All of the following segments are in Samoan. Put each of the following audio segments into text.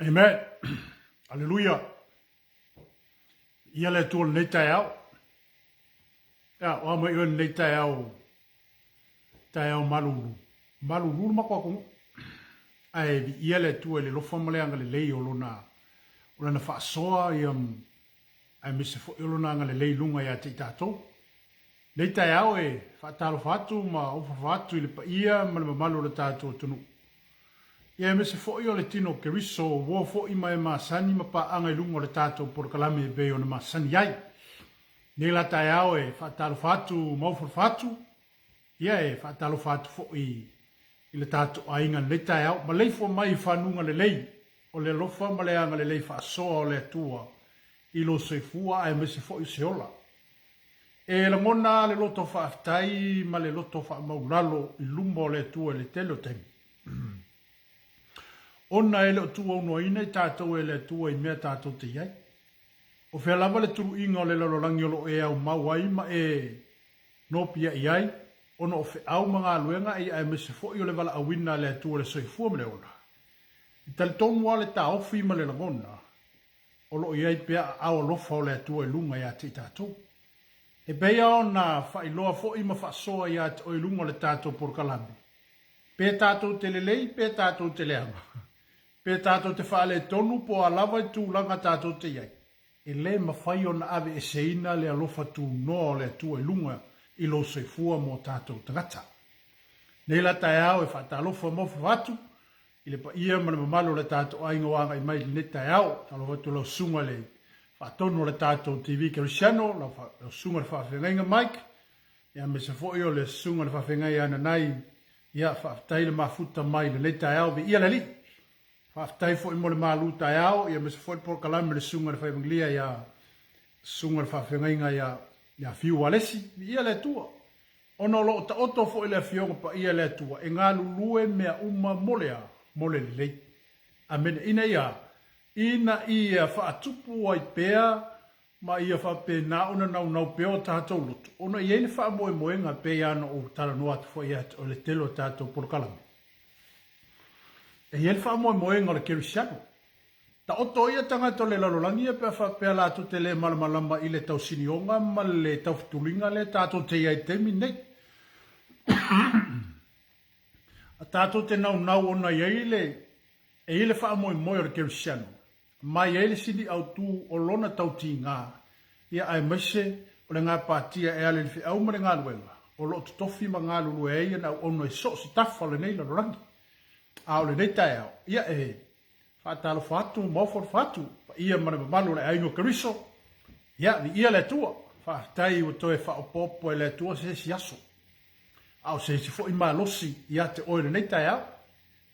Amen. Aleluia. Ia le Atua lenei taeao. Ia, o a mai oe lenei taeao, taeao malulu. Malulu le matou atunuu. Ae viia le Atua i le alofa ma le agalelei o lona, o lana faasoa, ia, aemaise foi o lona agalelei i luga ia te i tatou. Nei taeao e faatalofa atu ma ofafa atu i le paia ma le mamalu o le tatou atunuu. Ia aemaise foi o le tino o Keriso ua foi ma e masani ma paaga i luga o le tatou polokalame e pei ona masani ai. Nei la taeao e faatalofa atu ma ofafa atu, ia e faatalofa atu foi i le tatou aiga i lenei taeao. Maleifua mai i fanuga lelei o le alofa ma le agalelei faasoa o le Atua i lou soifua aemaise foi o se ola. E lagona le loto faafetai ma le loto faamaulalo i luma o le Atua i le tele o taimi. Ona e le o tuuaunoaina i tatou e le Atua i mea tatou te i ai. O fea lava le tuluiga o le lalolagi o lo o e aumau ai ma e nopiai ai, ona o feau ma galuega ia aemaise foi o le valaauina a le Atua i le soifua ma le ola. E talitonu lava le taofi ma le lagona, o lo o i ai pea aao alofa o le Atua i luga ia te i tatou. E pei lava ona faailoa foi ma faasoa ia te oe i luga o le tatou polokalame, pe tatou te lelei pe tatou te leaga, pe tatou te faaletonu po o a lava i tulaga tatou te i ai, e le mafai ona aveeseina le alofa tunoa o le Atua i luga i lou soifua mo tatou tagata. Nei la taeao e faatalofa ma atu i le paia ma le mamalu o le tatou aiga ua agai mai i lenei taeao. Talofa atu lau susuga i le faatonu o le tatou TV Kerisiano, lau susuga i le faafeagaiga Mike, ia aemaise foi o le susuga i le faafeagai ia Nanai. Ia, faafetai le mafuta mai i lenei taeao, viia le Alii. Faafetai foi mo le malu taeao, ia aemaise foi le polokalame i le susuga i le Faivagilia ia susuga i le faafeagaiga ia ia Fiu Alesi, viia le Atua. Ona o lo o taoto foi le Afioga Paia a le Atua e galulue mea uma mo le a? Mo le lelei. Amene. Ina ia, ina ia faatupu ai pea ma ia faapena ona naunau pea o tatou loto, ona e i ai le faamoemoega e pei lava ona ou talanoa atu foi ia te oe i le tele o tatou polokalame. E i ai le faamoemoega o le kerisiano. Taoto ia tagata o le lalolagi ia pe a faapea latou te le malamalama i le tausinioga ma le taufetuliga lea tatou te i ai i le taimi lenei. A tatou te naunau ona i ai le, e i ai le faamoemoe o le kerisiano, ma i ai le sini autu o lona tautiga, ia aemaise o le gapatia e ala i le feau ma le galuega o lo o totofi ma galulue ai ana auauna i so o se tafa o lenei lalolagi. A o lenei taeao, ia e Faatalofa atu ma ofoalofa atu paia ma le mamalu o le aiga o Keriso. Ia, viia le Atua. Faafetai ua toe faaopoopo e le Atua se isi aso. A o se isi foi malosi ia te oe i lenei taeao.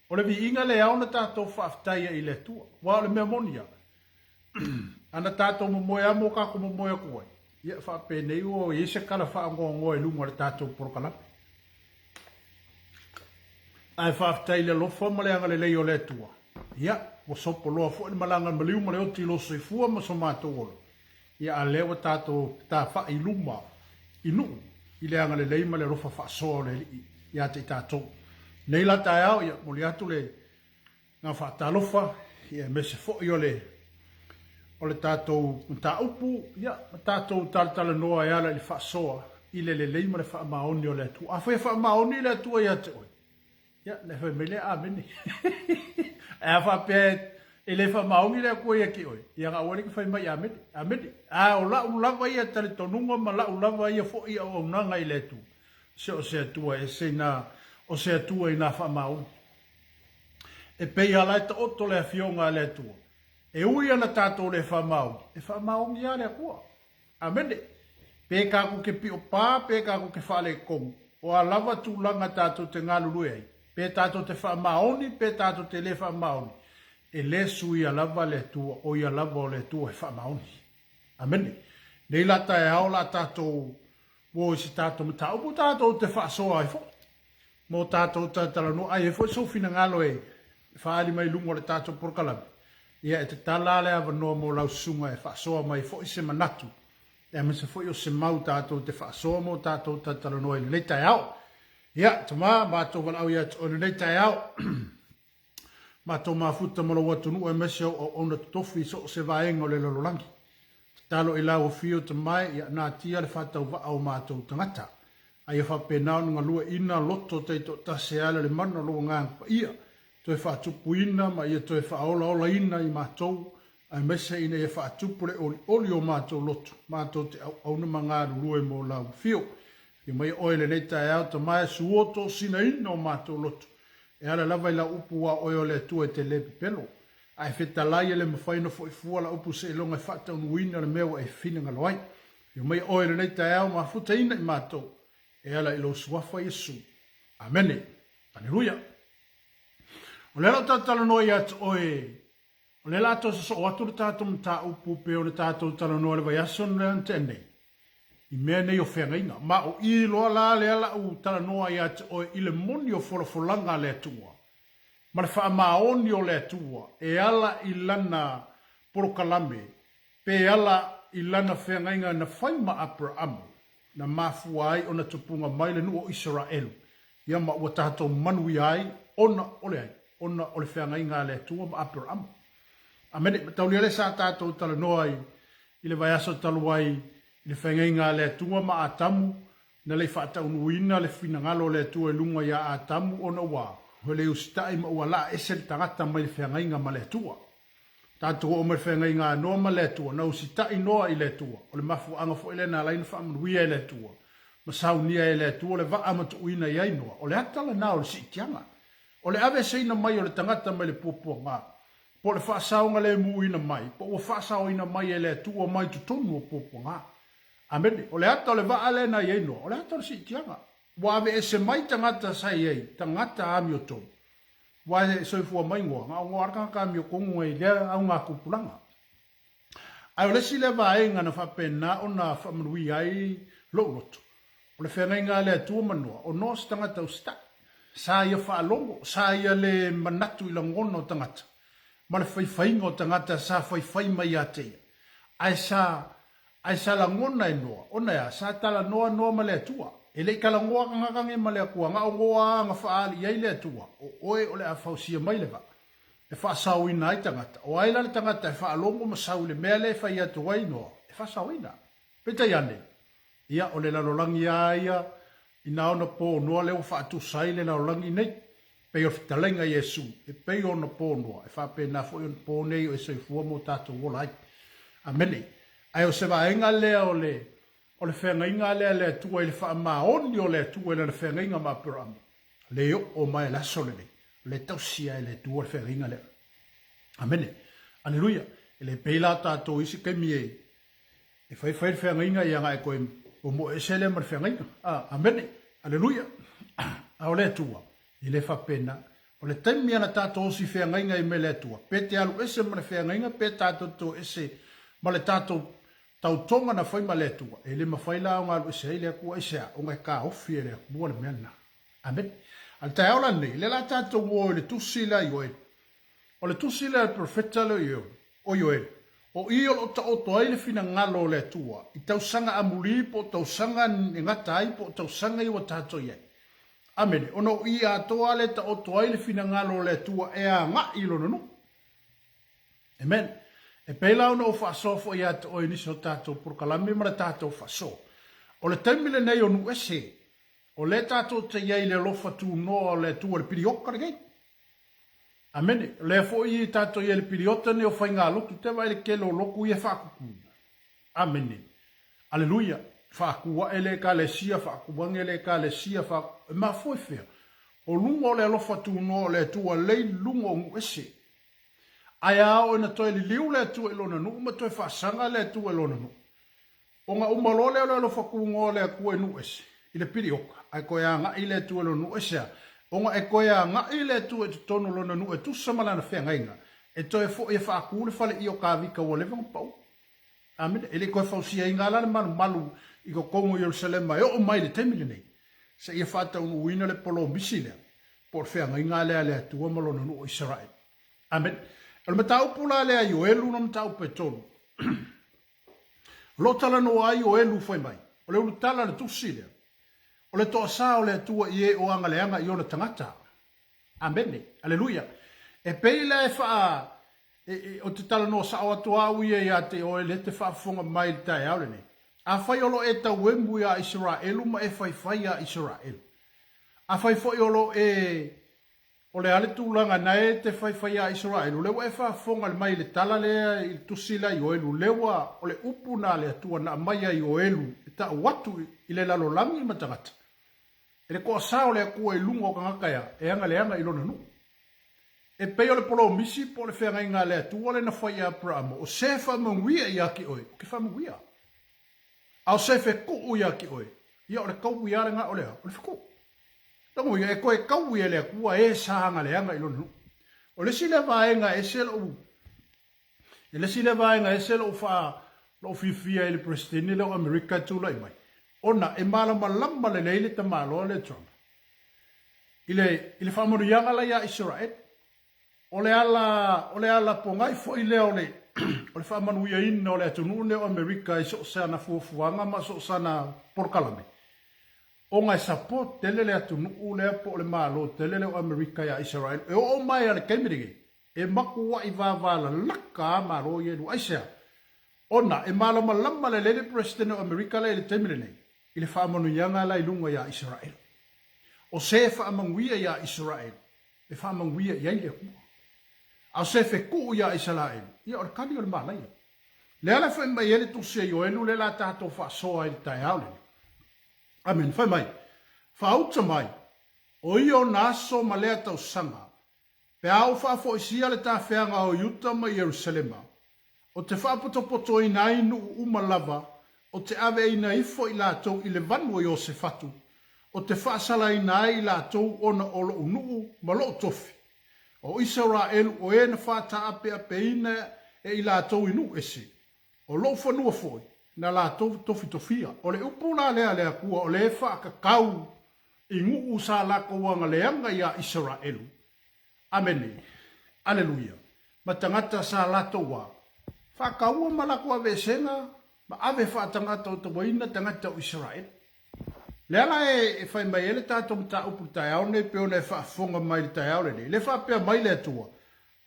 O le viiga lea e ao ona tatou faafetai ai i le Atua. Aua o le mea moni lava, ana tatou momoe lava mo tatou momoe atu ai, ia faapenei ua i ai se tala faagoagoa i luga o le tatou polokalame. Ae faafetai i le alofa ma le agalelei o le Atua, ia, ua sopoloa foi le malaga a le maliu ma le oti i lou soifua ma so matou ola, ia, a lea ua tatou tafai i luma i nuu i le agalelei ma le alofa faasoa o le Alii ia te i tatou. Nei la taeao, ia, momoli atu le Ngā faatalofa, ia aemaise foi o le o le tatou mataupu, ia, ma tatou talatalanoa e ala i le faasoa i le lelei ma le faamaoni o le Atua. Afai e faamaoni le Atua ia te oe, ia, ona e fai mai lea, Amene. Ae a faapea e le faamaoni le Atua ia te oe, ia ona aua lea e te fai mai Amene. Amene. A o lau lava ia talitonuga ma lau lava ia foi auaunaga i le Atua, se o se Atua e ese ina, o se Atua ina faamaoni. E pei lava la e taoto le Afioga a le Atua, e ui ana tatou le faamaoni, e faamaoni lava le Atua. Amene. Pe tatou te piopā, pe tatou te faaletonu, o a lava tulaga tatou te galulue ai, pe tatou te faamaoni, pe tatou te le faamaoni, e le suia lava le Atua, o Ia lava o le Atua e faamaoni. Amene. Nei la taeao o le a tatou o i se tatou mataupu tatou te faasoa ai foi. Mo tatou talatalanoa, a i ai foi sou finagalo e faaali mai i luga o le tatou polokalame, ia e tatala lava le avanoa mo lau susuga e faasoa mai foi se manatu, aemaise foi o se mau tatou te faasoa mo tatou talatalanoa i lenei taeao. Ia, tama, matou valaau ia te oe i lenei taeao. Matou mafuta ma lou atunuu aemaise au auauna totofi i so o se vaega o le lalolagi. Tatalo i lau afio Tamae ia natia le faatauvaa o matou tagata. A ia faapena ona galueaiina loto taitoatasi e ala i le mana o lou Agaga Paia, toe faatupuina ma ia toe faaolaolaina i matou, aemaise ina ia faatupu le olioli o matou loto, matou te auauna ma galulue mo lau afio. Afio maia oe i lenei taeao Tamae, sua toosinaina o matou loto, e ala lava i lau upu ua oe o le Atua e te le pepelo. A e fetalai e le mafai ona foi fua lau upu seiloga e faataunuuina le mea ua e finagalo ai. Afio maia oe i lenei taeao mafutaina i matou e ala i lou Suafa Iesu. Amene. Aleluia. O lea la ou talatalanoa ia te oe, o lea la toe sosoo atu le tatou mataupu pei ona tatou talanoa i le vaiaso lea na tea nei, i mea nei o feagaiga. Ma o i loa la lea la ou talanoa ia te oe i le moni o folafolaga a le Atua, ma le faamaoni o le Atua e ala i Lana polokalame, pe ala i Lana feagaiga na fai ma Aperaamu, na mafua ai ona tupuga mai le nuu o Isaraelu, ia ma ua tatou manuia ai ona o le ai? Ona o le feagaiga a le Atua ma Aperaamu. Amene. Mataulia lea sa tatou talanoa ai i le vaiaso talu ai i le feagaiga a le Atua ma Atamu, na le i faataunuuina le finagalo o le Atua i luga ia Atamu ona ua le usitai ma ua laa ese le tagata mai le feagaiga ma le Atua. Tatou oo mai le feagaiga a Noa ma le Atua, na usitai Noa i le Atua. O le mafuaaga foi lea na ala ai ona faamanuia e le Atua ma saunia e le Atua le vaa ma tuuina i ai Noa. O le ata lena o le siitiaga. O le aveeseina mai o le tagata mai le puapuaga, po o le faasaogalemuina mai, po ua faasaoina mai e le Atua mai totonu o puapuaga. Amene. O le ata o le vaa lea na i ai Noa, o le ata o le siitiaga. Ua aveese mai tagata sa i ai, tagata amiotonu. Ua e soifua mai Noa, na o Noa lava le tagata amiotonu ai i lea augatupulaga. Ae o le isi lea vaega na faapena ona faamanuia ai lou loto, o le feagaiga a le Atua ma Noa, o Noa se tagata usitai. Sa ia faalogo, sa ia le manatu i lagona o tagata, ma le faifaiga o tagata sa faifai mai ia te ia. Ae sa, ae sa lagona e Noa, ona e a? Sa talanoa Noa ma le Atua. E le i talanoa tagata nei ma le Atua, na o Noa lava na faaali i ai le Atua, o oe o le a fausia mai le vaa. e faasaoina ai tagata. O ai la le tagata e faalogo ma sau i le mea lea e fai atu ai Noa? E faasaoina. Peitai ane, ia, o le lalolagi lava ia inā ona po Noa lea ua faatusa ai le lalolagi nei. Pei o le fetalaiga a Iesu, e pei ona po Noa, e faapena foi ona po nei o e soifua ma o tatou ola ai. Amene. Ae o se vaega lea o le, o le feagaiga lea a le Atua i le faamaoni o le Atua i lana feagaiga ma Aperamo, le oo mai i le aso lenei, o lea e tausia e le Atua le feagaiga lea. Amene. Aleluia. E le pei la tatou i isi taimi e, e fai fai le feagaiga ia na e toe momoe ese lea ma le feagaiga. Ah, amene. Aleluia. A o le Atua, e le faapena. O le taimi ana tatou osi feagaiga i me le Atua, pe te alu ese ma le feagaiga, pe tatou te o ese ma le tatou Tautoga na fai ma le Atua, e le mafai la ona alu ese ai le Atua, aisea? Ona e taofi e le Atua le mea lena. Amene. A le taeao la lenei, lea la tatou o i le tusi lea a Ioeli. O le tusi lea a le profeta lea o Ioeli, o i o lo o taoto ai le finagalo o le Atua i tausaga amuli po o tausaga e gata ai po o tausaga ia ua tatou i ai. Amene. Ona o i atoa lea e taoto ai le finagalo o le Atua e agai i Lona nuu. Amen. E pei la ona ou faasoa foi ia te oe i nisi o tatou polokalame ma le tatou faasoa. O le taimi lenei o nuu ese, o lea tatou te i ai i le alofa tunoa o le Atua i le piliota lenei. Amene. O lea foi tatou i ai i le piliota lenei o faigalotu, te vaai i le tele o lotu ia e faatutu. Amene. Aleluia. Faatu ae le Ekalesia, faatu ane le Ekalesia, faatu... E mafua i fea? O luga o le alofa tunoa o le Atua lea i luga o nuu ese. Ae a oo ina toe liliu le Atua i Lona nuu ma toe faasaga le Atua i Lona nuu, ona uma loa lea o le alofa tunoa o le Atua i nuu ese, i le pilioka, ae toe agai le Atua i Lona nuu ese a, ona e toe agai le Atua i totonu o Lona nuu e tusa ma Lana feagaiga, e toe foi e faatu le faleia o Tavita ua leva ona pau. Amene. E le i toe fausiaina la le malumalu i totonu o Ierusalema e oo mai i le taimi lenei, seia faataunuuina le polomisi lea, po o le feagaiga lea a le Atua ma Lona nuu o Isaraelu. Amene. O le mataupu la lea a Ioelu na mataupu e tolu. O lo o talanoa ai Ioelu fai mai, o le ulutala le tusi lea, o le toasa o le Atua i e o agaleaga i ona tagata. Amene. Aleluia. E pei la e faa, e, e, o te talanoa sao atu a au ia ia te oe lea te faafofoga mai i le taeao lenei. Afai o lo o e tauemu iā Isaraelu ma e faifai iā Isaraelu. Afai foi o lo o e, o le a le tulaga na e te faifai iā Isaraelu, lea ua e faafofoga mai i le tala lea i le tusi lea a Ioelu, lea ua, o le upu na a le Atua na aumai ia Ioelu e tau atu i le lalolagi ma tagata, E le toasa o le Atua i luga o tagata ea e agaleaga i lona nuu. E pei o le polomisi po o le feagaiga a le Atua lea na fai ia Aperamo, o se faamanuia ia te oe, ou te faamanuia. A o se fetuu ia te oe, ia o le taui lava lena o le a? O le fetuu. Lona uiga, e toe taui e le Atua e sa agaleaga i lona nuu. O le isi lea vaega e ese lou I le isi lea vaega e ese lou faa, lou fiafia i le Peresetene lea o Amerika e tulai mai, ona e malamalama lelei le tamaloa lea Trump i le, i le faamanuiaga la ia Isaraelu. O le ala, o le ala pogai foi lea o le, o le faamanuiaina o le atunuu lenei o Amerika i so o se ana fuafuaga ma so o sana polokalame, ona e support tele le atunuu lea po o le Malo tele lea o Amerika ia Isaraelu. E oo mai lava i le taimi lenei, E matuai vavalalaka a Malo ia e lua. Aisea? Ona e malamalama lelei le Peresetene o Amerika lea i le taimi lenei i le faamanuiaga la i luga ia Isaraelu. O se e faamanuia ia Isaraelu, e faamanuia i ai le Atua. A o se e fetuu ia Isaraelu, ia o le kali o le malaia. Lea la fai mai ai le tusi a Ioelu lea la tatou faasoa ai i le taeao lenei. Amene. Fai mai, Faauta mai, o ia ona aso ma lea tausaga, Pe a ou faafoisia le tafeaga o Iuta ma Ierusalema, o te faapotopotoina ai nuu uma lava, o te aveina ifo i latou i le vanu o Iosefatu, o te faasalaina ai i latou ona o loʻu nuu ma loʻu tofi. O Isaraelu o e na faataapeapeina e i latou i nuu ese, o loʻu fanua foi, na latou tofitofia. O le upu la lea a le Atua o lea e faatatau I nuu sa latou agaleaga iā Isaraelu. Amene. Aleluia. Ma tagata sa latou a faataua ma latou aveesega ma ave faatagata o tauaina tagata o Isaraelu. Lea la e fai mai ai le tatou mataupu i le taeao nei pei ona e faafofoga mai i le taeao lenei. Lea faapea mai le Atua,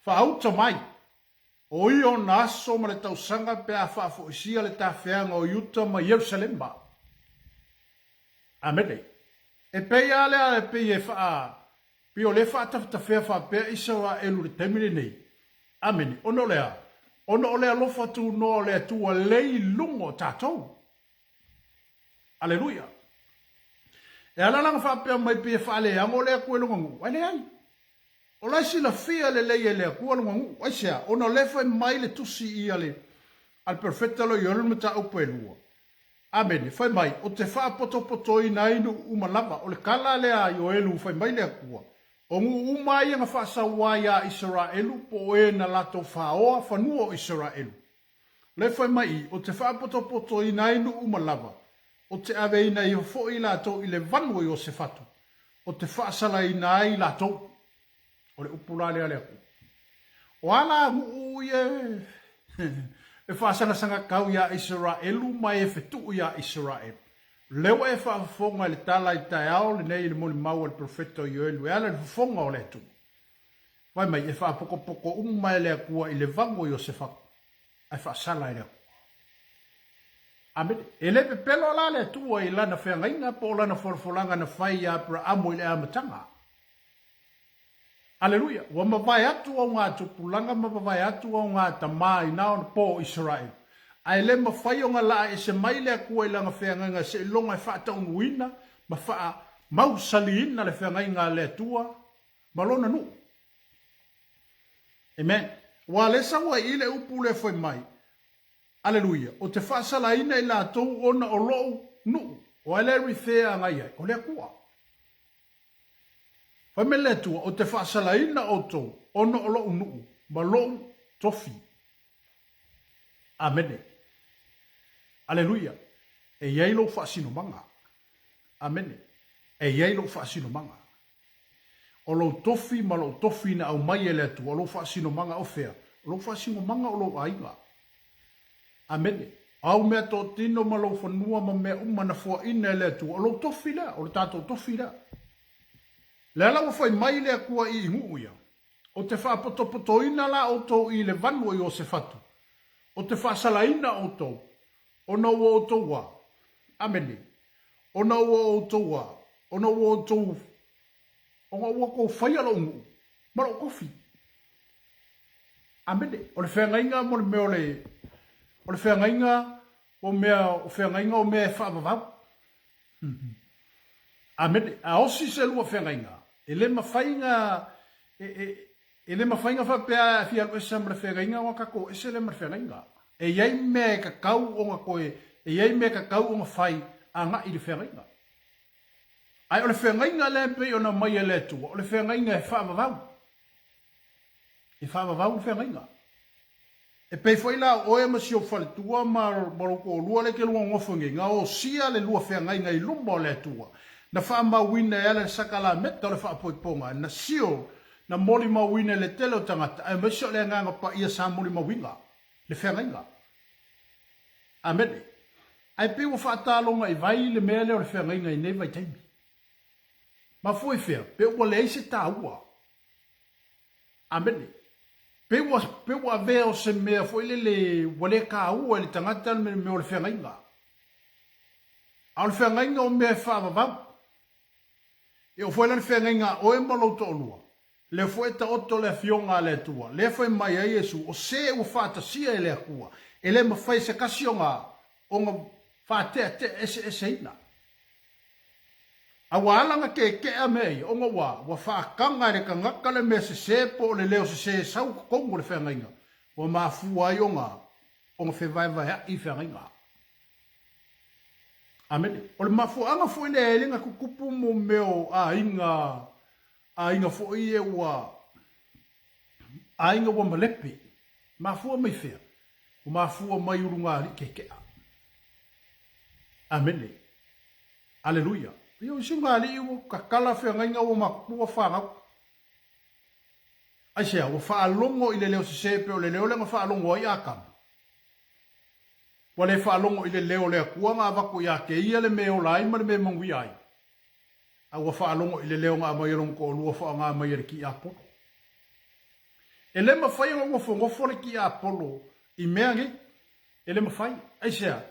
Faauta mai, o ia ona aso ma le tausaga pe a faafoisia le tafeaga o Iuta ma Ierusalema. Amene. E pei lava lea e pei e faa, pei o lea e faatafetafea faapea Isaraelu i le taimi lenei. Amene. Ona o le a? Ona o le alofa tunoa o le Atua lea i luga o tatou. Aleluia. E ala la ona faapea mai pei e faaleago le Atua i lona nuu, ae leai. O la e silafia lelei e le Atua lona nuu. Aisea? Ona o lea e fai mai le tusi i a le, a le perofeta lo Ioeli le mataupu e lua. Amene. Fai mai, O te faapotopotoina ai nuu uma lava. O le tala lea a Ioelu fai mai le Atua, O nuu uma ia na faasaua ai iā Isaraelu, po o e na latou faoa fanua o Isaraelu. Lea fai mai i, O te faapotopotoina ai nuu uma lava, o te aveina iho foi i latou i le vanu o Iosefatu, o te faasalaina ai i latou. O le upu la lea a le Atua. O a la nuu ia e faasagasagatau iā Isaraelu ma e fetuu iā Isaraelu? Lea ua e faafofoga i le tala i le taeao lenei i le molimau a le perofeta o Ioelu e ala i le fofoga o le Atua. Fai mai, e faapotopoto uma e le Atua i le vanu o Iosefatu, ae faasala e le Atua. Amene. E le pepelo la le Atua i lana feagaiga po o lana folafolaga na fai iā Aperaamu i le amataga. Aleluia! Ua mavae atu au ngā tupulaga ma mavae atu au ngā tamā i nā ona pō o Isaraelu. Ae le mawhai o ngā laa ese mai le Atua i lana feagaiga seiloga e faataunuuina ma faamausaliina le feagaiga a le Atua ma lona nuu. Amen. Ua le sau ai i le upu lea fai mai, Aleluia, o te faasalaina i latou ona o lou nuu. O ai le refer agai ai? O le Atua. Fai mai le Atua, o te faasalaina outou ona o lou nuu ma lou tofi. Amene. Aleluia. E i ai lou faasinomaga. Amene. E i ai lou faasinomaga. O lou tofi ma lou tofi na aumai e le Atua, o lou faasinomaga o fea? O lou faasinomaga o lou aiga. Amene. O au meatotino ma lou fanua ma mea uma na foaina e le Atua, o lou tofi lea, o le tatou tofi lea. Lea la ua fai mai le Atua i i nuu ia. Ou te faapotopotoina la outou i le vanu o Iosefatu, ou te faasalaina outou, ona ua outou a. Amene. Ona ua outou a. Ona ua outou, ona ua outou faia lou nuu ma lou tofi. Amene. O le feagaiga mo le mea o le, o le feagaiga o mea, o feagaiga o mea e faavavau. Amene. A osi se lua feagaiga, e le mafai na, e, e, e le mafai na faapea e fia alu ese ma le feagaiga ona tatou ese lea ma le feagaiga. E i ai mea e tatau ona toe, e i ai mea e tatau ona fai agai i le feagaiga. Ae o le feagaiga lea e pei ona aumai e le Atua, o le feagaiga e faavavau. E faavavau le feagaiga. E pei foi la o oe ma si ou faletua ma lou toalua lea e te lua nonofo nei, na osia le lua feagaiga i luma o le Atua, na faamauina e ala i le sakalameta o le faapoipoga, na seal, na molimauina e le tele o tagata, aemaise o le Agaga Paia sa molimauina le feagaiga. Amene. Ae pei ua faataloga i vai le mea lea o le feagaiga i nei vaitaimi. Mafua i fea? Pe ua leai se taua. Amene. Pei ua, pei ua avea o se mea foi lele ua le taua i le tagata le mea o le feagaiga. A o le feagaiga o mea e faavavau. E oo foi la le feagaiga a oe ma lou toalua, lea foi e taoto le Afioga a le Atua, lea fai mai ai Iesu, o se ua faatasia e le Atua, e le mafai e se tasi ona, ona faateatea eseeseina. A ua ala na keekea mea ia, ona ua, ua faataga e le tagata le mea sese po o le leo sese e sau i totonu o le feagaiga, ua mafua ai ona, ona fevaevaeaʻi feagaiga. Amene. O le mafuaaga foi lea e le na tutupu mo mea o aiga, aiga foi ia ua, aiga ua malepe. Mafua mai fea? Ua mafua mai ulugalii keekea. Amene. Aleluia. Ia o isi ulugalii ua tatala feagaiga ua matutua fanau. Aisea? Ua faalogo i le leo sese pei o le leo lea na faalogo ai Atamu. Ua le faalogo i le leo o le Atua na avatu ia te ia le mea e ola ai ma le mea e manuia ai, a ua faalogo i le leo na aumai e lona toalua faaaoga mai e le tiapolo. E le mafai ona nofonofo le tiapolo i mea nei. E le mafai. Aisea?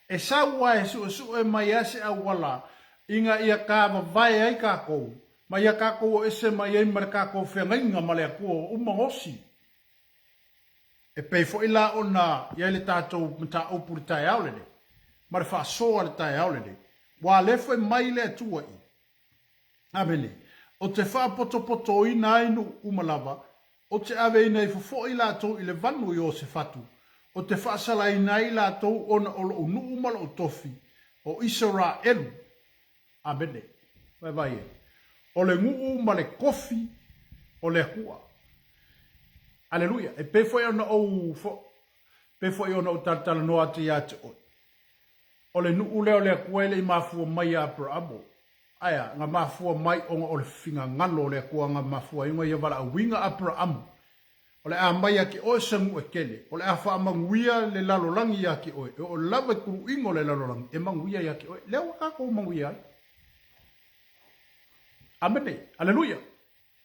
E sau a e suesue mai a se auala ina ia tavavae ai tatou, ma ia tatou o ese mai ai ma le tatou feagaiga ma le Atua ua uma ona osi. E pei foi la ona i ai le tatou mataupu i le taeao lenei, ma le faasoa i le taeao lenei, ua alefa mai le Atua i. Amene. Ou te faapotopotoina ai nuu uma lava, ou te aveina ifo foi latou i le vanu i Iosefatu, ou te faasalaina ai latou ona o lou nuu ma lou tofi, o Isaraelu. Amene. Vaivai e. O le nuu ma le tofi o le Atua. Aleluia. E pei foi ona ou, pei foi ona ou talatalanoa atu ia te oe. O le nuu lea o le Atua e le i mafua mai ia Aperamo. Ae a, na mafua mai ona o le finagalo o le Atua na mafua ai ona ia valaauina Aperamo. O le a mai ia te oe se nuu e tele, o le a faamanuia le lalolagi ia te oe, e oo lava i tuluiga o le lalolagi e manuia ia te oe. Lea ua tatou manuia ai. Amene. Aleluia.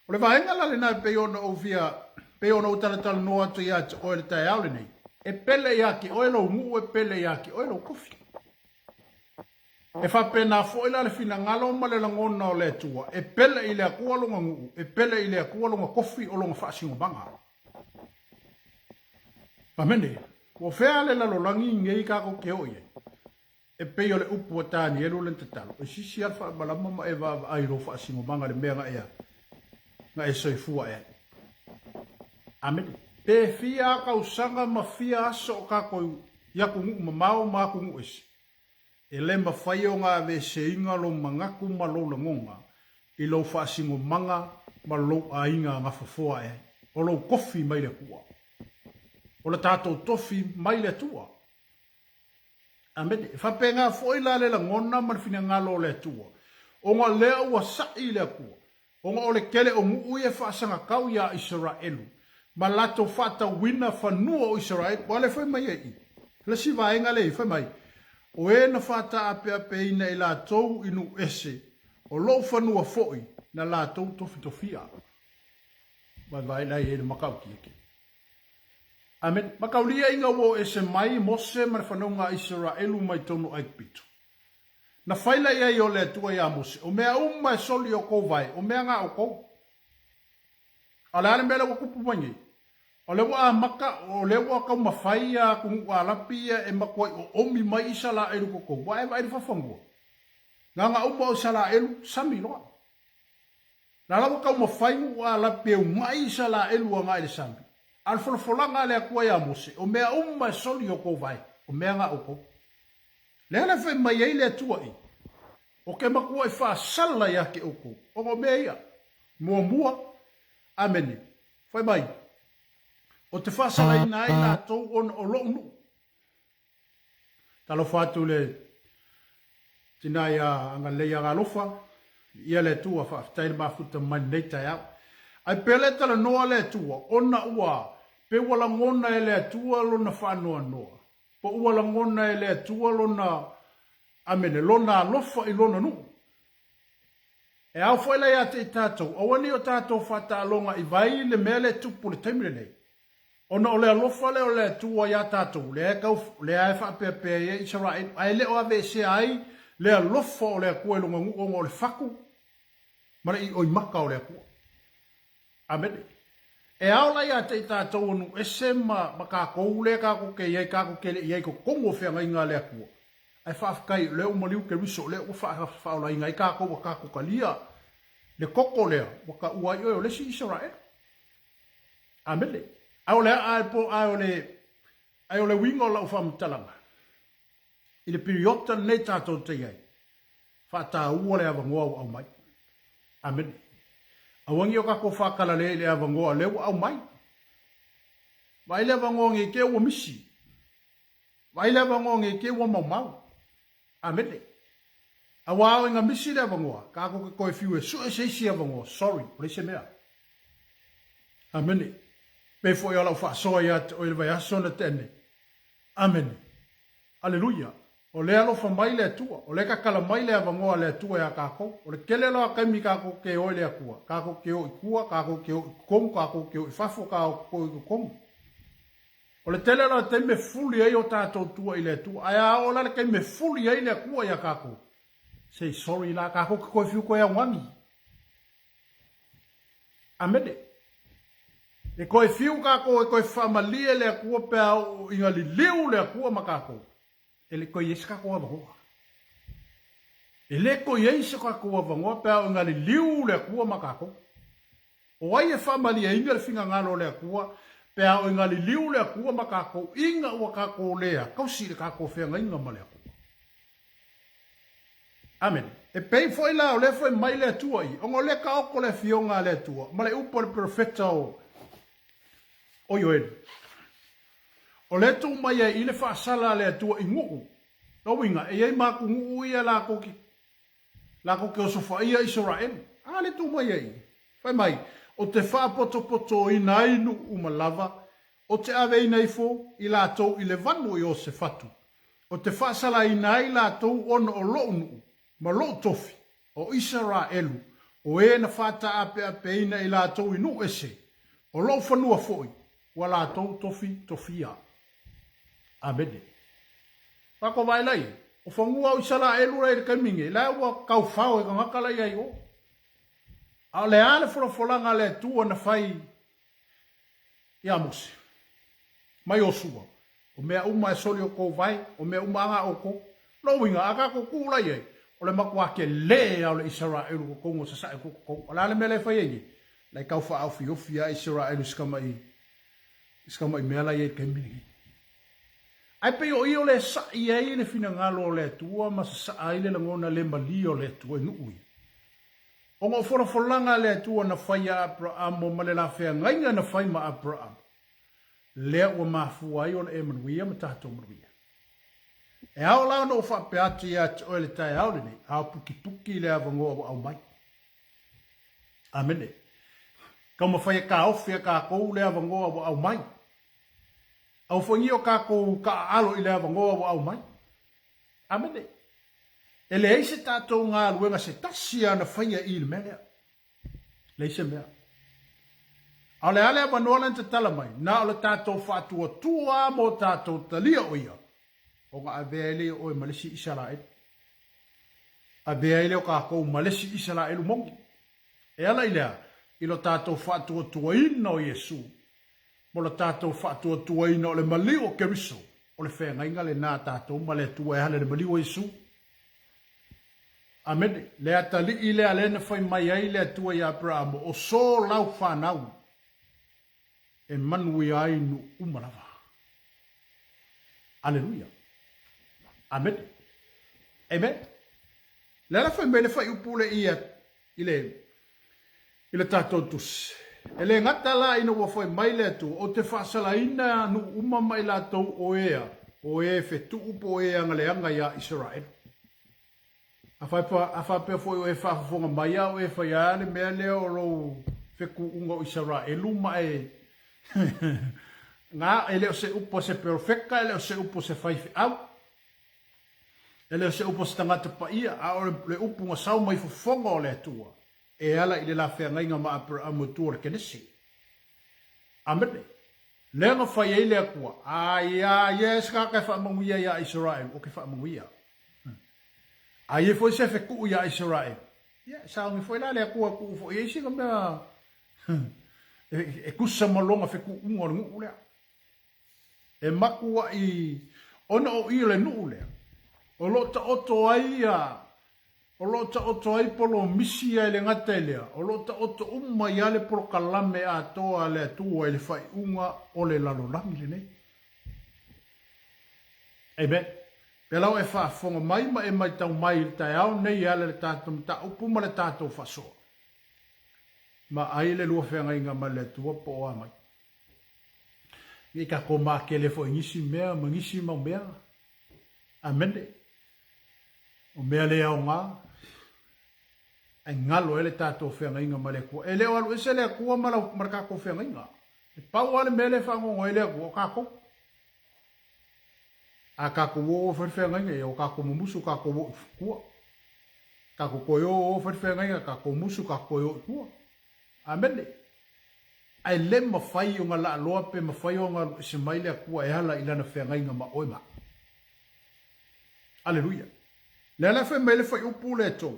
O le vaega la lena e pei ona ou fia, pei ona ou talatalanoa atu ia te oe i le taeao lenei, e pele ia te oe lou nuu, e pele ia te oe lou tofi. E faapena foi la le finagalo ma le lagona o le Atua, e pele i le Atua lona nuu, e pele i le Atua lona tofi o lona faasinomaga. Amene. Ua fea le lalolagi nei tatou te oo i ai? E pei o le upu a Tanielu lena tatalo, E sisi lava le faamalama ma e vaavaai i lou faasinomaga i le mea na e na e soifua ae ai. Amene. Pe fia tausaga ma fia aso o tatou i atunuu mamao ma atunuu ese, e le mafai ona aveeseina lou manatu ma lou lagona i lou faasinomaga ma lou aiga na fofoa ae ai. O lou tofi mai le Atua. O le tatou tofi mai le Atua. Amene. E faapena foi la le lagona ma le finagalo o le Atua, ona lea ua saʻi le Atua, ona o le tele o nuu ia e faasagatau iā Isaraelu, ma latou faatauina fanua o Isaraelu. Ua le fai mai ai i le isi vaega lea i, fai mai, O e na faataapeapeina i latou i nuu ese, o lou fanua foi na latou tofitofia. Vaevae la i ai le matautia. Amene. Mataulia ina ua o ese mai Mose ma le fanauga a Iseraelu mai tonu o Aikupito. Na fai la i ai o le Atua iā Mose, O mea uma e soli o kou vae, o mea na oukou. A o le a le mea lea ua tupu mai nei? O lea ua amata, o lea ua taumafai ia atunuu Alapi ia e matuai oomi mai Isalaelu i totonu, ua e vaai i le fafanua. Gagauma o Isalaelu, sami loa. La la ua taumafai nuu Alapi e uunai Isalaelu agai i le sami. A o le folafolaga a le Atua iā Mose, o mea uma e soli i o tou vae, o mea na outou. Lea la e fai mai ai le Atua i, O ke matuai faasala ia te outou, ona o mea ia. Muamua, Amene. Fai mai, O te faasalaina ai latou ona o lou nuu. Talofa atu le tina ia Agalelei Agalofa, ia le Atua, faafetai le mafuta mai lenei taeao. Ae pea le talanoa le Atua, ona ua pe ua lagona e le Atua lona faanoanoa, po ua lagona e le Atua lona, amene, lona alofa i lona nuu. E ao foi la ia te i tatou, aua ne i o tatou faataaloga i vai le mea lea e tupu i le taimi lenei, ona o le alofa lea o le Atua ia tatou, lea e tau, lea e faapeapea ai e Isaraelu, ae le o aveesea ai le alofa o le Atua i lona nuu ona o le fatu ma le ioimata o le Atua. Amene. E ao la ia te i tatou o nuu ese ma, ma tatou lea tatou te i ai, tatou te le i ai i totonu o feagaiga a le Atua. Ae faafetai o lea ua maliu Keriso, o lea ua faaolaina ai tatou ua tatou talia le koko lea ua taua ai oe o le isi Isaraelu. Amene. Ae o le ae po ae o le ae o le uiga o lau faamatalaga i le piriota lenei tatou te i ai, faataua le avanoa ua aumai. Amene. Aua ne i o tatou faakalale i le avanoa lea ua aumai. Vaai le avanoa nei te ua misi. Vaai le avanoa nei te ua maumau. Amene. Aua o ina misi le avanoa, tatou te toe fiu e sue se isi avanoa, sorry, o leai se mea. Amene. Pei foi o lau faasoa ia te oe i le vaiaso na tea nei. Amene. Aleluia. O lea alofa mai le Atua. O lea tatala mai le avanoa a le Atua ia tatou. O le tele loa taimi tatou te o i le Atua, tatou te o i tua, tatou te o i totonu, tatou te o i fafo, tatou te o i totonu. O le tele la o taimi e fuli ai o tatou tua i le Atua. Ae a oo la le taimi e fuli ai le Atua ia tatou, say sorry la, tatou te toe fiu toe augani. Amene. E toe fiu tatou e toe faamalie le Atua pe a oo ina liliu le Atua ma tatou. E le toe i ai se tatou avanoa. E le toe i ai se tatou avanoa pe a oo ina liliu le Atua ma tatou. O ai e faamalieina le finagalo o le Atua pe a oo ina liliu le Atua ma tatou ina ua tatou le tausi i le tatou feagaiga ma le Atua? Amene. E pei foi la o lea fai mai le Atua i, ona o lea taoto le afioga a le Atua ma le upu a le perofeta o, o Ioeli. O lea tuu mai ai i le faasala a le Atua i nuu. Lona uiga, e i ai ma atunuu ia latou te Latou te osofaia Isaraelu. A le tuu mai ai? Fai mai, O te faapotopotoina ai nuu uma lava, o te aveina ifo i latou i le vanu i Iosefatu, o te faasalaina ai latou ona o lou nuu ma lou tofi, o Isaraelu, o e na faataapeapeina i latou i nuu ese, o lou fanua foi, ua latou tofi tofia. Amene. Kako vaai la ia, o fanua o Isaraelu la i le taimi nei, la ua taufao e tagata la ia i o. A o le a le folafolaga a le Atua na fai ia Mose, ma Iosua, o mea uma e soli outou vae, o mea uma aga outou. Lona uiga, a tatou tuu la i ai, o le matua tele lava o le Isaraelu i totonu o sasae o totonu. O le a le mea la e fai ai nei? La e tau faaofiofi lava Isaraelu i si tamai, i si tamai mea la e i ai i le taimi lenei. Ae pei o ia o le sa'i ai le finagalo o le Atua ma sasa'a ai le lagona le malie o le Atua i nu'u ia. Ona o folafolaga a le Atua na fai iā Apera'amo ma le la feagaiga na fai ma Apera'amo, lea ua mafua ai ona e manuia ma tatou manuia. E ao la ona ou faapea atu ia te oe le taeao lenei, ao pukipuki le avanoa ua aumai. Amene. Taumafai e taofi e tatou le avanoa ua aumai. Aufogia o tatou taaalo i le avanoa ua aumai. Amene. E leai se tatou galuega se tasi lava na faia i i le mea lea. Leai se mea. A o le a le avanoa lea na tatala mai? Na o le tatou faatuatua mo tatou talia o ia, ona avea ai lea o oe ma le isi Isaraelu. Avea ai lea o tatou ma le isi Isaraelu moni. E ala i le a? I lo tatou faatuatuaina o Iesu, mo lo tatou faatuatuaina o le maliu o Keriso, o le feagaiga lena a tatou ma le Atua e ala i le maliu o Iesu. Amene. Le atalii lea lea na fai mai ai le Atua ia Aperamo, o so lau fanau e manuia ai nuu uma lava. Aleluia. Amene. Amen. Le ala fai mai le faiupu le ia i le i le tatou tusi. E le gata la ina ua fai mai le Atua, ou te faasalaina nuu uma ma i latou o ea, o e fetuu po o e agaleaga ia Isaraelu. A faapea foi o e faafofoga mai a o e fai a le mea lea o lou fetuuga o Isaraelu ma e na, e le o se upu a se perofeta, e le o se upu a se faifeau, e le o se upu a se tagata paia, a o le upu na sau mai fofoga o le Atua, e ala i le la feagaiga ma Aperaamu i tua o le Kenese. Amene. Lea na fai ai le Atua, a ia ia se tagata e faamanuia ia Isaraelu, ou te faamanuia. A ia foi se fetuu ia Isaraelu, ia, e sauni foi la le Atua e tuu foi i ai sina mea e tusa ma lona fetuuga o le nuu lea. E matuai ona o i o le nuu lea, o lo o taoto ai ia, o lo o taoto ai polomisi ia e le gata i lea, o lo o taoto uma ai lava le polokalame atoa a le Atua i le faaiuga o le lalolagi lenei. Amen. Pēlā ua e faafofoga mai ma e matau mai i le taeao nei e ala i le tatou mataupu ma le tatou faasoa. Ma ai le lua feagaiga ma le Atua po o a mai. Ne i tatou makele foi i nisi mea ma nisi mau mea. Amene. O mea le aoga, ae galo ai le tatou feagaiga ma le Atua. E le o alu ese le Atua ma, lau, ma le tatou feagaiga. E pau lava le mea lea e faanono ai le Atua, o tatou. A tatou o o fai le feagaiga, ia o tatou mumusu, tatou o i tua. Tatou toe o o fai le feagaiga, tatou musu, tatou toe o i tua. Amene. Ae le mafai ona laaloa pe mafai ona alu ese mai le Atua e ala i Lana feagaiga ma oe ma au. Aleluia. Lea la e fai mai le fuaiupu lea e tou,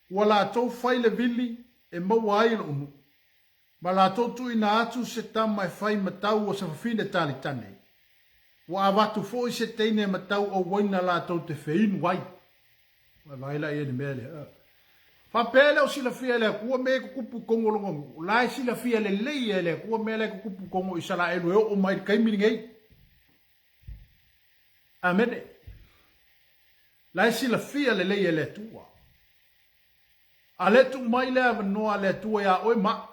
Ua latou fai le vili e maua ai lou nuu, ma latou tuuina atu se tama e fai ma tau o se fafine talitane. Ua avatu foi se teine ma tau o uaina latou te feinu ai. Ua vaai la i ai le mea lea. Faapea e le o silafia e le Atua mea e tutupu i totonu o lona nuu, la e silafia lelei e le Atua mea la e tutupu i totonu o Isaraelu e oo mai i le taimi lenei. Amene. La e silafia lelei e le Atua. A le tuu mai le avanoa a le Atua iā oe ma au,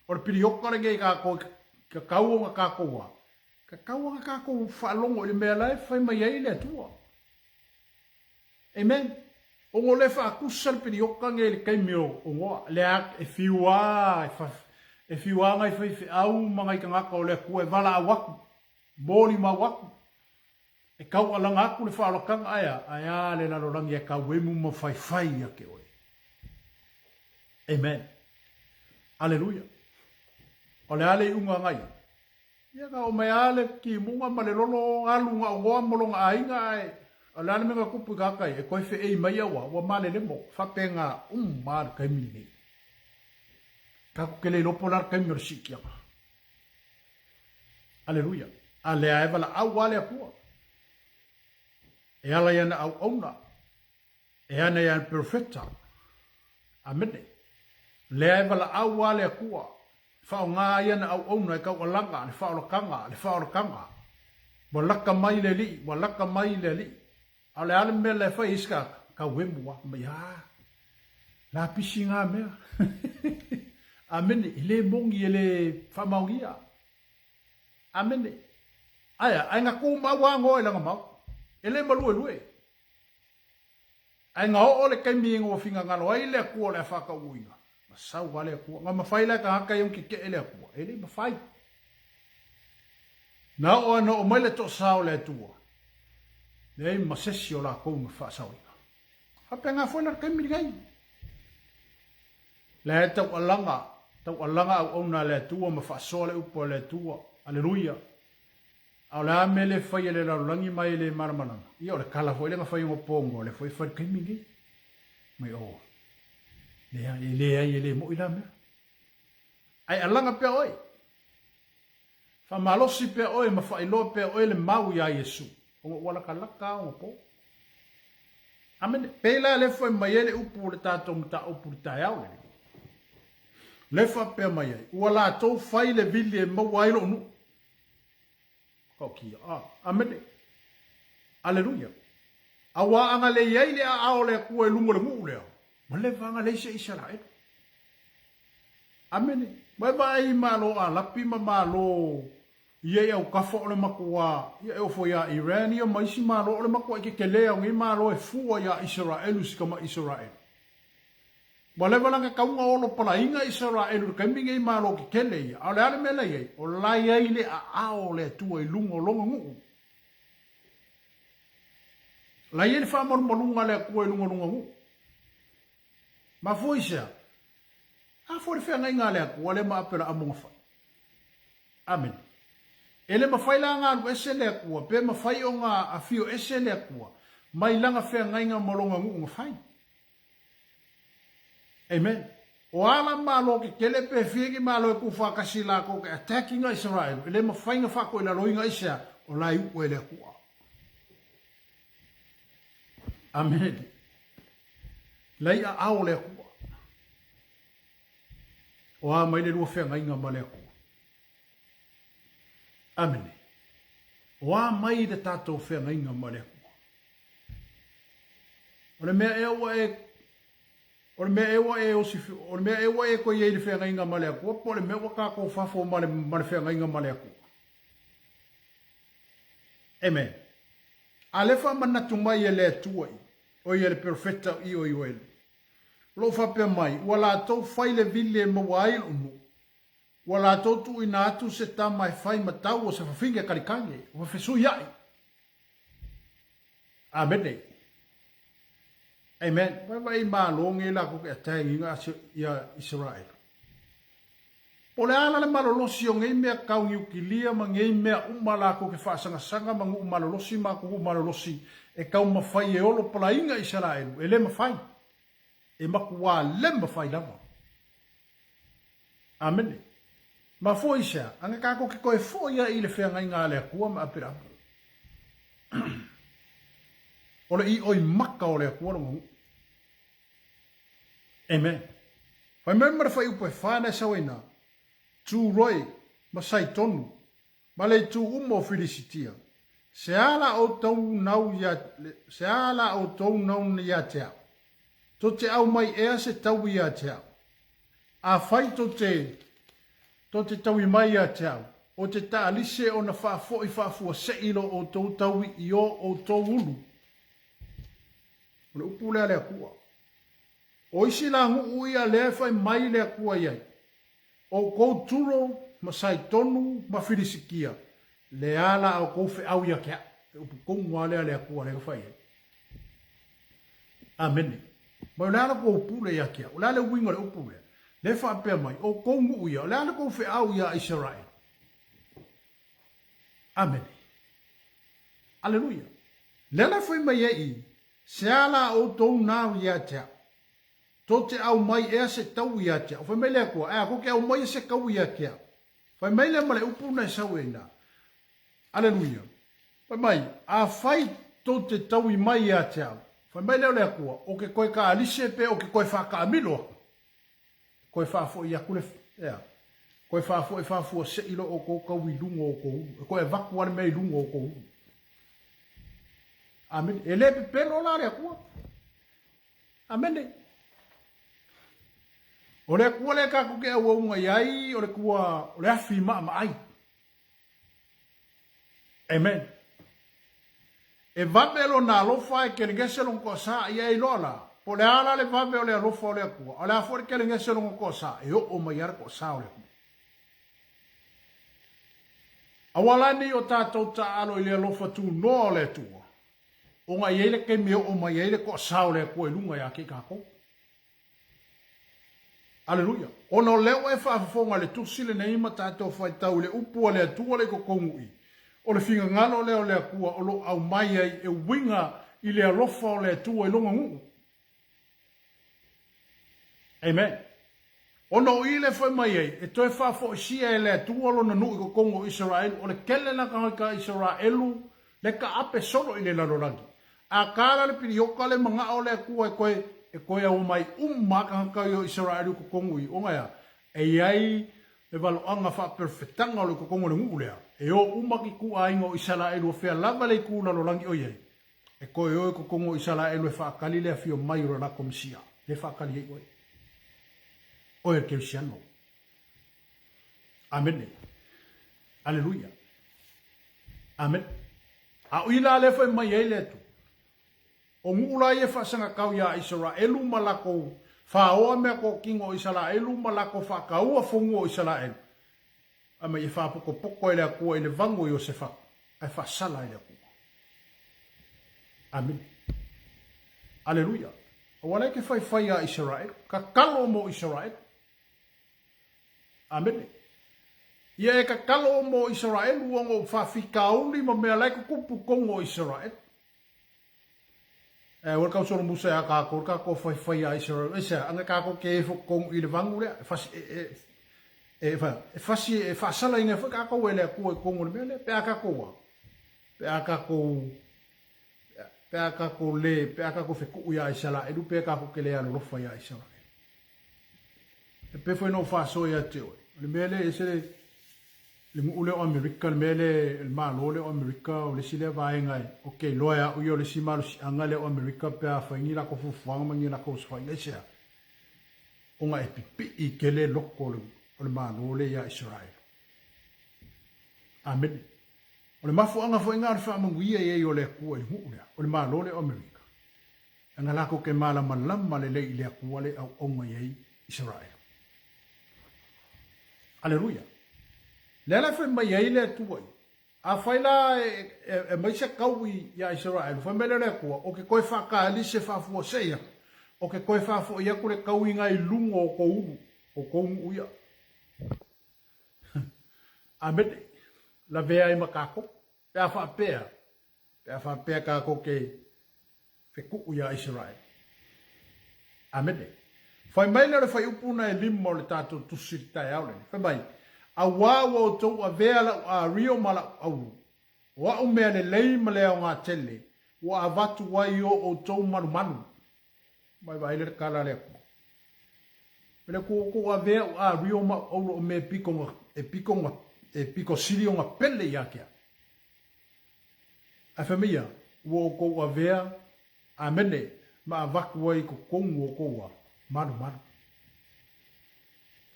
o le piliota lenei i kākou, tatau ona kākou a? Tatau ona kākou faalogo i le mea la e fai mai ai le Atua. Amen. Ona o lea e faatusa le piliota lenei i le taimi o Noa, lea e fiu a, e fiu a nai faifeau ma nai tagata o le Atua e valaau atu, molimau atu, E taualaga atu le faaolataga ae a? Ae a le lalolagi e tauemu ma faifai ia te oe. Amen. Aleluia. O le a le iuga na ia? Ia na oo mai a le timuga ma le lolo alu na o Noa ma lona aiga ae o le a le mea na tupu i tagata ia? E toe feei mai aua ua malelemo. Faapena uma a le taimi lenei. Tatou te le iloa po o le a le taimi o le siitiaga. Aleluia. A lea e valaau a le Atua. E ala i ana auauna. E ana i ana perofeta. Amene. Lea e valaau a le Atua. Faaaoga ai ana auauna e taualaga le faaolataga, le faaolataga. Ua laka mai le Alii, ua laka mai le Alii. A o le a le mea la e fai ai se tagata? Tauemu lava. Mai, a, lapisi ngā mea. Amene. E le moni, e le faamaonia. Amene. Aea, ae na tumau lava Noa i lana maota. E le maluelue. Ae na oo le taimi ina ua finagalo ai le Atua o le a faataunuuina, na sau lava le Atua. Na mafai la e tagata ia ona tetee le Atua? E le mafai. Na oo lava ina oo mai le toasa o le Atua, leai ma se isi o latou na faasaoina. Faapena foi la le taimi lenei. La e taualaga. Taualaga auauna a le Atua ma faasoa le upu a le Atua. Aleluia! A o le a mea le fai e le lalolagi ma e le malamalama? Ia o le tala foi lea na fai ogapoga, o lea foi e fai i le taimi lenei. Mai o, leai, e leai, e le moi la mea. Ae alaga pea oe. Faamalosi pea oe ma faailoa pea oe le mau iā Iesu, ona ua latalata a ona po. Amene. Pei la lea fai mai ai le upu o le tatou mataupu i le taeao lenei. Lea faapea mai ai, ua latou fai le vili e maua ai lou nuu. Tautia. A. Amene. Aleluia. Auā a na le i ai le aao o le Atua i luga o le nuu lea, ma leva ana leai se Isaraelu. Amene. Ma e vaai i Malo Alapi ma Malo ia i autafa o le matuā, ia e oo foi ia Iran ia ma isi Malo, o le matuaʻi kekelē o nei Malo e fua iā Isaraelu si tama Isaraelu. Ua leva la na tau na olo palaiga Isaraelu i le taimi nei Malo kekele ia, a o le a le mea la i ai? O la e i ai le aao o le Atua i luga o lona nuu. La e i ai le faamalumaluga a le Atua i luga o lona nuu. Mafua i se a? A foi le feagaiga a le Atua lea ma Aperaamo na fai. Amene. E le mafai la ona alu ese le Atua, pe mafai ona afio ese le Atua mai lana feagaiga ma lona nuu na fai. Amen. O a la malo kekele pe fia ki malo e tuufaatasi lakou ke attacking a Israel, e le mafai na faatoilaloina i sea, o la e u'u e le Atua. Amen. La i aao o le Atua. O a mai le lua feagaiga ma le Atua. Amene. O a mai le tatou feagaiga ma le Atua. O le mea ea ua e O le mea ea ua e osi O le mea ea ua e toe i ai i le feagaiga ma le Atua po o le mea ua tatou fafo ma le ma le feagaiga ma le Atua? Amen. A lea faamanatu mai e le Atua i, o ia le perofeta i o Ioeli. O lo o faapea mai, ua latou fai le vili e maua ai lou nuu. Ua latou tuuina atu se tama e fai ma tau o se fafine kalikane, ua fesuiaʻi. Amene. Amen. Vaevae malo nei latou ke attack-ina ia Israel. Po o le a la le malolosi o nei mea tau niukilia ma nei mea uma latou ke faasagasaga ma nuu malolosi ma atunuu malolosi e taumafai e olo palaina Isaraelu, e le mafai. E matuā le mafai lava. Amene. Mafua i se a? Ana tatou ke toe foi ai i le feagaiga a le Atua ma Aperamo. O le iʻoi maka o le Atua lona nuu. Amen. Fai mai ma le fuaiupu e fa na e sau ai na, Turoi ma Saitonu ma le itu uma o Filisitia, se a la outou nau ia, se a la outou nau ia te au? Tou te aumai ea se taui ia te au? Afai tou te, tou te taui mai ia te au, o te taalise ona faafoi faafuaseʻi lo outou taui i o outou ulu. O le upu lea a le Atua. O isi la nuu ia lea e fai mai le Atua i ai, Outou Turo ma Saitonu ma Filisitia, le a la outou feau ia te au. Le upu tonu lava lea a le Atua lea na fai ai. Amene. Ma o le a la tou pule ia te au? O le a le uiga o le upu lea? Lea e faapea mai, outou nuu ia, o le a le tou feau ia Isaraelu? Amene. Aleluia. Lea la e fai mai ai i, se a la outou nau ia te au? Tou te aumai ea se tau ia te au? Fai mai le Atua, Ae a, tou te aumaia se tau ia te au? Fai mai lea ma le upu na e sau ai ina. Aleluia. Fai mai, Afai tou te taui mai ia te au, fai mai lea o le Atua, o ke toe kaalise pe o ke toe faakaamilo aku. Toe faafoi aku le, ea, toe faafoi faafuaseʻi lo outou tau i luga o outou ulu. E toe avatu lava le mea i luga o outou ulu. Amene. E le pepelo la le Atua. Amene. O le Atua lea tatou te auauga i ai, o le Atua o le afi maamaai. Amen. E vave lona alofa e kelegese lona toasa, ia e iloa la, po o le a la le vave o le alofa o le Atua, a o le a foi le kelegese o lona toasa, e oo mai lava le toasa o le Atua. Aua la nei o tatou taaalo i le alofa tunoa o le Atua, Ona e i ai le taimi e oo mai ai le toasā o le Atua i luga ia te i tatou. Aleluia! Ona o lea ua e faafofoga i le Tusi lenei ma tatou faitau i le Upu a le Atua le i totonu i, o le finagalo lea o le Atua o lo o aumai ai e uiga i le alofa o le Atua i Lona nuu. Amen. Ona o i lea fai mai ai, e toe faafoisia e le Atua Lona nuu i totonu o Isaraelu, o le tele la tagata Isaraelu le taape solo i le lalolagi. Akā la le piliota le manao o le Atua e toe e toe aumai uma a tagata ia o Isaraelu i totonu i, ona e a? E i ai le valoaga faaperofetanga o lo o i totonu o le nuu lea, e o uma ki ituaiga o Isaraelu o fea lava le itu lalolagi o i ai, e toe o i totonu o Isaraelu e faatali le afio mai o le latou Mesia, lea e faatali ai oe. Oe le Kerisiano. Amene. Aleluia. Amene. A o i la lea fai mai ai le Atua, o nuu la ia e faasagatau iā Isaraelu ma lakou faoa meatotino o Isaraelu ma lakou faataua fonua o Isaraelu, a mai e faapotopoto e le Atua i le vagu o Iosefa, ae faasala e le Atua. Amene. Aleluia. Aua la e te faifai iā Isaraelu, tatalo mo Isaraelu. Amene. Ia e tatalo mo Isaraelu ona o faafitauli ma mea la e tutupu i totonu o Isaraelu. E aua le tau solomusa ia tatou le tatou faifai ia Isaraelu. Aisea? Ana tatou te efo totonu i le vanu lea, e fasi, e, e, e, e fasi, e faasalaina ai foi tatou e le Atua i totonu o le mea lea, pe a tatou a? Pe a tatou, pe a tatou le, pe a tatou fetuu ia Isaraelu, pe tatou te le alolofa ia Isaraelu. E pei foi ona ou faasoa ia te oe, o le mea lea e ese le, le nuu lea o Amerika, le mea lea, le Malo lea o Amerika, o le isi lea vaega e, ou te iloa e au ia o le isi malosiaga lea o Amerika pe a fai ni latou fuafuaga ma ni latou osofaiga, aisea? Ona e pipii tele loko o le, o le Malo lea ia Isaraelu. Amene. O le mafuaaga foi lena o le faamanuia i ai o le Atua i le nuu lea, o le Malo lea o Amerika. Leaga latou te malamalama lelei i le Atua le auauna i ai Isaraelu. Aleluia! Lea la e fai mai ai le Atua ia, Afai la e aumai se taui iā Isaraelu, fai mai lea o le Atua, Ou te toe faatali se faafuasei atu, ou te toe faafoi atu le tauiga i luga o tou ulu, o tou nuu ia. Amene. Lavea ai ma tatou. Pe a faapea, pe a faapea tatou te fetuu iā Isaraelu. Amene. Fai mai lea o le fuaiupu na e lima o le tatou tusi i le taeao lenei. Fai mai, Auā ua outou avea lau ario ma lau aulu, o a'u mea lelei ma le aoga tele, ua avatu ai i o outou malumalu. Mai vaai lea le tala a le Atua. O le Atua ua outou avea a'u ario ma a'u aulu o mea e pito e pito e pito sili ona pele ia te a'u. Ae fai mai ia, ua outou avea, amene, ma avatu ai i totonu o outou a malumalu.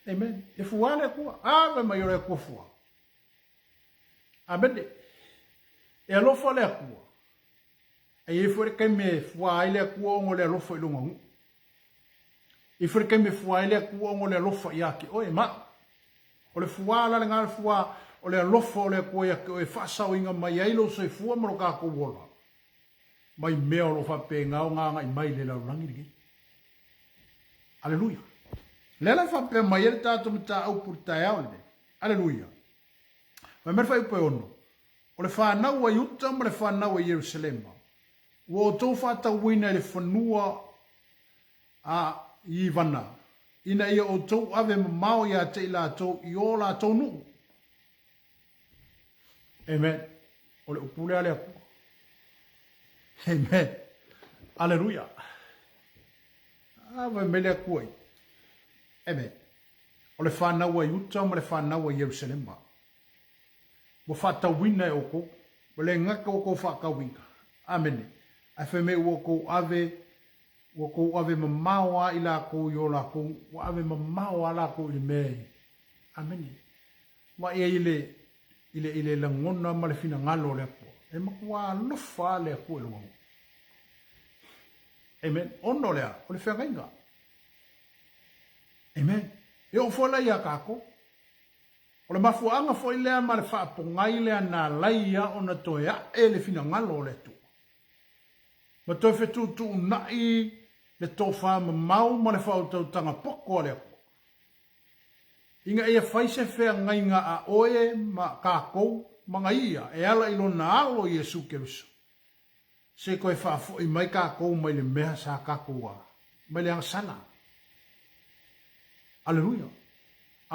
Amen. E fua le Atua. A, fai mai o le Atua fua. Amene. E alofa le Atua. E i ai foi le taimi e fua ai le Atua ona o le alofa i lona nuu. E i ai foi le taimi e fua ai le Atua ona o le alofa ia te oe ma au. O le fua la lena le fua o le alofa o le Atua ia te oe e faasaoina mai ai lou soifua ma lo tatou ola mai mea o lo o faapena ona agai mai i le lalolagi lenei. Aleluia. Lea la e faapea mai ai le tatou mataupu i le taeao lenei. Aleluia. Fai mai le fuaiupu e ono, O le fanau a Iuta ma le fanau a Ierusalema, ua outou faatauina i le fanua a Ivana, ina ia outou ave mamao ia te i latou i o latou nuu. Amen. O le upu lea a le Atua. Amen. Aleluia. A, fai mai le Atua ia. Amen. O le fanau a Iuta ma le fanau a Ierusalema. Ua faatauina e outou, ua le gata ua outou faatauina. Amene. Ae fai mai ua outou ave, ua outou ave mamao lava i latou i o latou, ua ave mamao lava latou i le mea e. Amene. Vaai ai i le, i le, i le lagona ma le finagalo o le Atua. E matua alofa lava le Atua i lona nuu. Amen. Ona o le a? O le feagaiga. Amen. E oo foi la ia tatou. O le mafuaaga foi lea ma le faapogai lea na alai ia ona toe ae le finagalo o le Atua, ma toe fetuutuunai le tofa mamao ma le faautautaga poto a le Atua. Ina ia fai se feagaiga a oe ma kākou ma na ia e ala i lona Alo Iesu Keriso, se i toe faafoi mai kākou mai le mea sa kākou a, mai le agasala. Aleluia!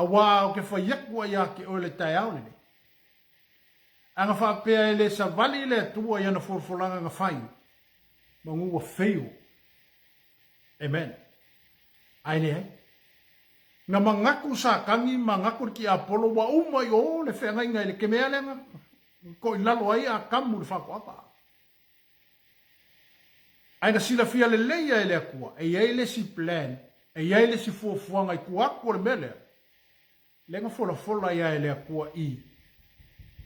Auā ou te fai atu ai ia te oe le taeao lenei. A na faapea e le savali le Atua i ana folafolaga na fai, manu ua fail. Amen. Ae leai. Na manatu Satani, manatu le tiapolo ua uma i o le feagaiga i le kemea lea na toilalo ai Atamu i le faatoaga. Ae na silafia lelei e le Atua, e i ai le isi plan, e i ai le isi fuafuaga i tua atu o le mea lea, lea na folafola ai lava e le Atua i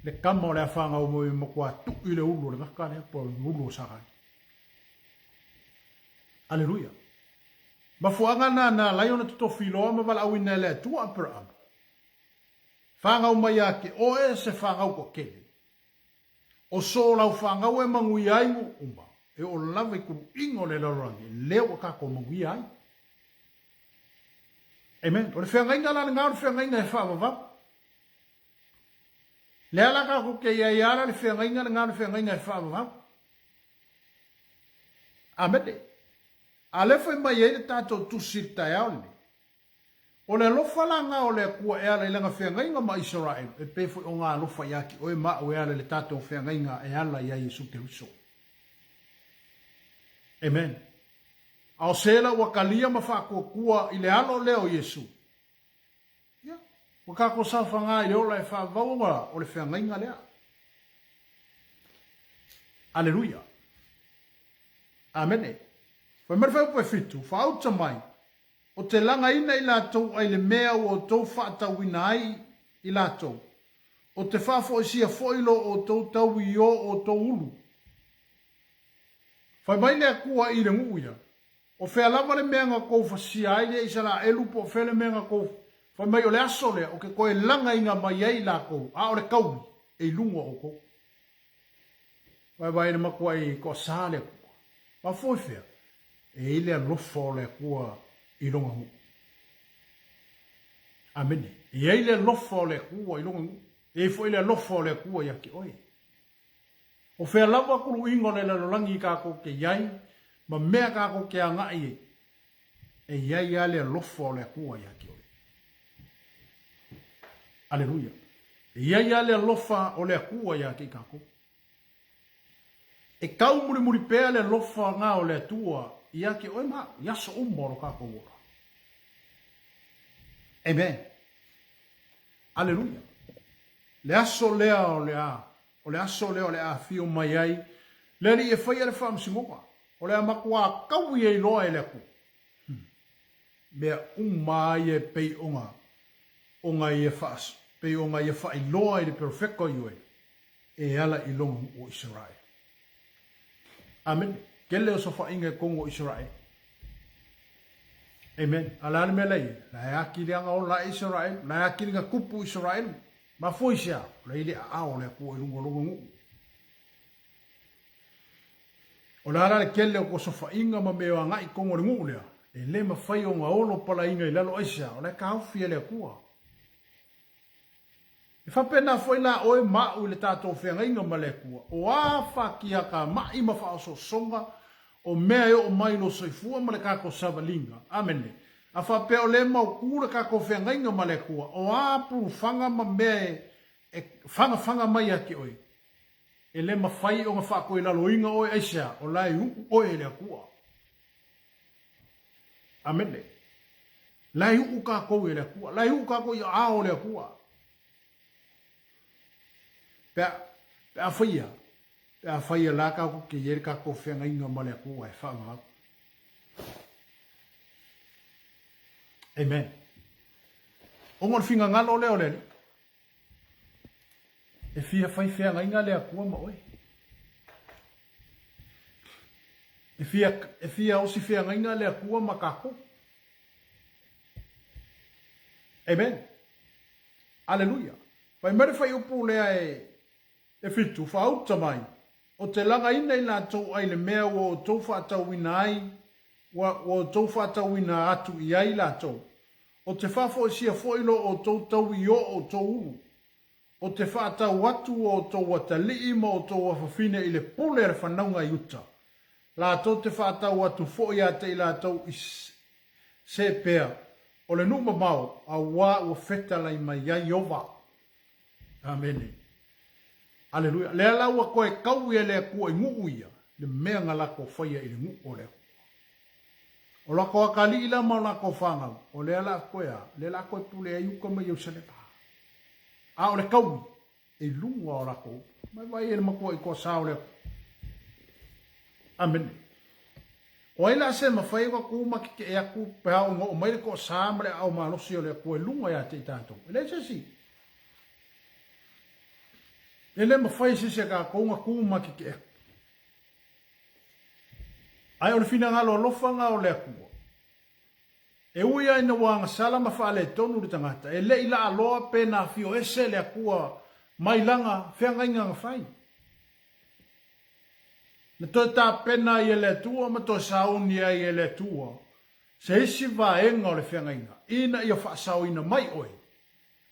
le tama o le a fanau mai e matua tui le ulu o le gata lea, po o le ulu o Satani. Aleluia. Mafuaaga na na alai ona totofi loa ma valaauina e le Atua Aperahama. Fanau mai ia te oe se fanau toatele. O so o lau fanau e manuia ai nuu uma, e oo lava i kuluiga o le lalolagi, lea ua tatou manuia ai. Amen. O le feagaiga la lena o le feagaiga e faavavau. Lea la tatou te i ai lava le feagaiga lena o le feagaiga e faavavau. Amene. A lea fai mai ai le tatou tusi i le taeao lenei. O le alofa la na o le Atua e ala i lana feagaiga ma Isaraelu, e pei foi ona alofa ia te oe ma au e ala i le tatou feagaiga e ala ia Iesu Keriso. Amen. A o se la ua talia ma faatuatua i le alo lea o Iesu, ia, ua tatou saofaga i le ola e faavavau ona o le feagaiga lea. Aleluia. Amene. Fai mai le fuaiupu e fitu, Faauta mai, O te lagaina i latou ai le mea ua outou faatauina ai i latou, o te faafoisia foi lo outou tau i o outou ulu. Fai mai le Atua i le nuu ia, O fea lava le mea na tou fasia ai le Isaraelu po o fea le mea na tou Fai mai o le aso lea o ke toe lagaina mai ai i latou, a o le taui e i luga o outou. Vaevae le matuai toasa le Atua. Mafua i fea? E i ai le alofa o le Atua i lona nuu. Amene. E i ai le alofa o le Atua i lona nuu. E i ai foi le alofa o le Atua ia te oe. O fea lava kuluiga o le lalolagi kākou te i ai ma mea kākou te agai ai, e i ai lava le alofa o le Atua ia te oe. Aleluia. E i ai lava le alofa o le Atua ia te i kākou. E tau mulimuli pea le alofa na o le Atua ia te oe ma au, i aso uma o lo kākou ola. Amen. Aleluia. Le aso lea o le a, o le aso lea o le a afio mai ai le Alii e faia le faamasinoga, o le a matua taui ai loa e le Atua. Hmm. Mea uma a ia e pei ona, ona ia faa, pei ona ia faailoa i le perofeta o Ioele, e ala i lona nuu o Isaraele. Amene. Tele o sofaiga i totonu o Isaraele. Amen. A le a le mea la i ai? La e atili ana ola ae Isaraele, la e atili na tupu Isaraele. Mafua i se a? O la i le aao o le Atua i luga o lona nuu. O le a la le tele o kosofaiga ma mea o agai i totonu o le nuu lea, e le mafai ona olo palaina i lalo aisea, o la e taofi e le Atua. E faapena foi la oe ma au i le tatou feagaiga ma le Atua, o a fatiatamai ma faaosoosoga o mea e oo mai i lou soifua ma le tatou savaliga. Amene. A faapea o lea e mautu le tatou feagaiga ma le Atua, o a pulufaga ma mea e fagafaga mai ia te oe, e le mafai ona faatoilaloina oe aisea, o la e u'u oe e le Atua. Amene. La e u'u kākou e le Atua. La e u'u kākou i aao o le Atua. Pe a, pe a faia, pe a faia la kākou ke i ai le kākou feagaiga ma le Atua e faavavau. Amen. Ona o le finagalo lea o le Alii. E fia fai feagaiga le Atua ma oe. E fia, e fia osi feagaiga le Atua ma kākou. Amen. Aleluia. Fai mai le fuaiupu lea e, e fitu, faauta mai, o te lagaina i latou ai le mea ua outou faatauina ai, ua, ua outou faatauina atu i ai latou. Ou te faafoisia foi lo outou taui i o outou ulu. Ou te faatau atu o outou atalii ma outou afafine i le pule a le fanauga i uta. Latou te faatau atu foi ia te i latou i Sepea, o le nuu mamao, auā ua fetalai mai ai Ieova. Amene. Aleluia. Lea la ua toe taui e le Atua i nuu ia, le mea na latou faia i le nuu o le Atua. O latou atalii la ma o latou fanau, o lea la toe a, lea la toe pule ai uta ma Ierusalema. A o le taui, e i luga o latou upu. Mai vai e le matuaʻi toasā o le Atua. Amene. O ai la se mafai ona tu ma tetee atu pe a oo ina oo mai le toasā ma le aao malosi o le Atua i luga ia te i tatou? E leai se isi. E le mafai e se isi a tatou ona tu ma tetee atu. Ae o le finagalo alofa na o le Atua. E ui lava ina ua agasala ma faaletonu le tagata, e le i laaloa pe na afio ese le Atua mai lana feagaiga na fai. Na toe tapena ai e le Atua ma toe sauni ai e le Atua se isi vaega o le feagaiga ina ia faasaoina mai oe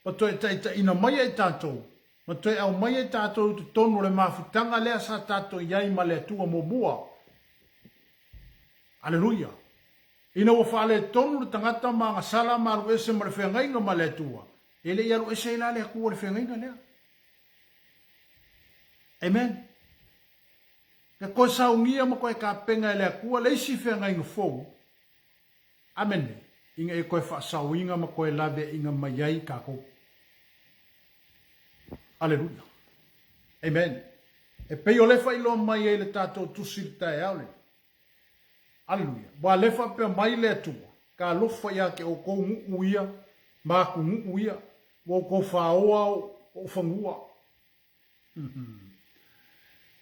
ma toe taitaiina mai ai tatou ma toe aumai ai tatou i totonu o le mafutaga lea sa tatou i ai ma le Atua muamua. Aleluia! Ina ua faaletonu le tagata ma agasala ma alu ese ma le feagaiga ma le Atua, e le i alu ese ai la le Atua i le feagaiga lea. Amen. Na toe saunia ma toe tapena e le Atua le isi feagaiga fou, amene, ina ia toe faasaoina ma toe laveaiina mai ai tatou. Aleluia. Amen. E pei o le faailoa mai ai le tatou tusi i le taeao lenei. Aleluia. Ua le faapea mai le Atua, Talofa ia te outou nuu ia ma aku nuu ia, ua outou faoa ou fanua.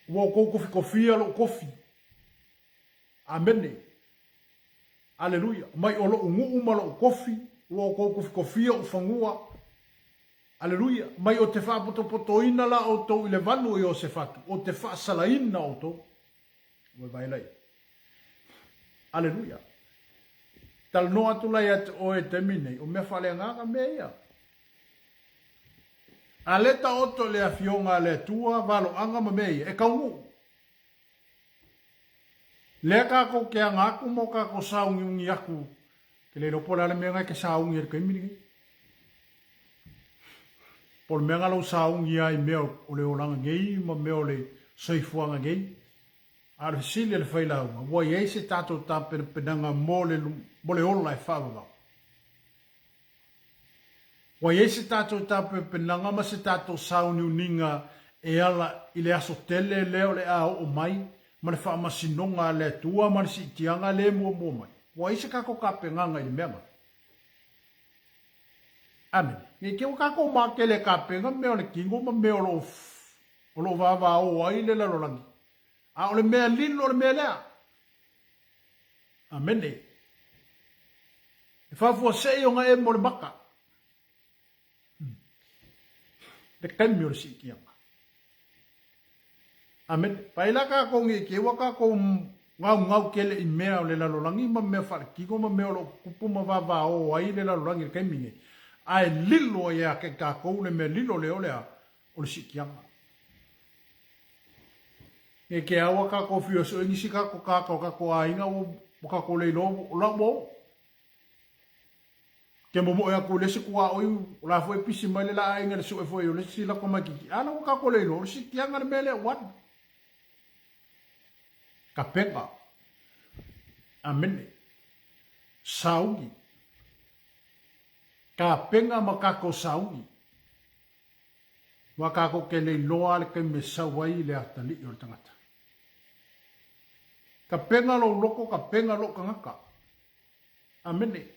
Ua outou tofitofia lou tofi. Amene. Aleluia. Mai o lou nuu ma lou tofi, ua outou tofitofia ou fanua. Aleluia. Mai o te faapotopotoina la outou i le vanu o Iosefatu, o te faasalaina outou. Ua vaai lai. Aleluia. Talanoa atu la ia te oe i taimi nei, o mea faaleagaga mea ia. A le taoto le afioga a le Atua, valoaga ma mea ia, e taunuu. Lea tatou te aga atu ma o tatou sauniuni atu, ke le iloa po o le a le mea na e te sauni ai i le taimi lenei. Po o le mea na lou sauni ai i mea o le olaga nei ma mea o le soifuaga nei. A o le fesili a le failauga, ua i ai se tatou tapenapenaga mo le, mo le ola e faavavau? Ua i ai se tatou tapenapenaga ma se tatou sauniuniga e ala i le aso tele lea o le a oo mai ma le faamasinoga a le Atua ma le siitiaga le muamua mai? Ua i ai se tatou tapenaga i le mea lena? Amene. Nei te ua tatou makele e tapena mea o le tino ma mea o lo o, o lo o vavao ai le lalolagi. A o le mea lilo le mea lea. Amene. E faafuasei ona e mo le maka. Le taimi o le siitiaga. Amene. Pai la tatou nei te ua tatou gaugau tele i mea o le lalolagi ma mea faaletino ma mea o lo o tutupu ma vavao ai le lalolagi i le taimi nei, ae lilo ai ia te tatou le mea lilo lea o le a? O le siitiaga. Nei te aua tatou fia sue nisi tatou tagata o tatou aiga ua tatou le iloa o la ua oo. Te momoe atu i le isi tuaoi, o la foi e pisi mai le la aiga i le sue foi o le isi la tamaititi. A la ua tatou le iloa, o le siitiaga le mea lea ua alu. Kapena. Amene. Sauni. Kapena ma tatou sauni. Ua tatou ke le iloa le taimi e sau ai le atalii o le tagata. Kapena lou loko, kapena lou tagata. Amene.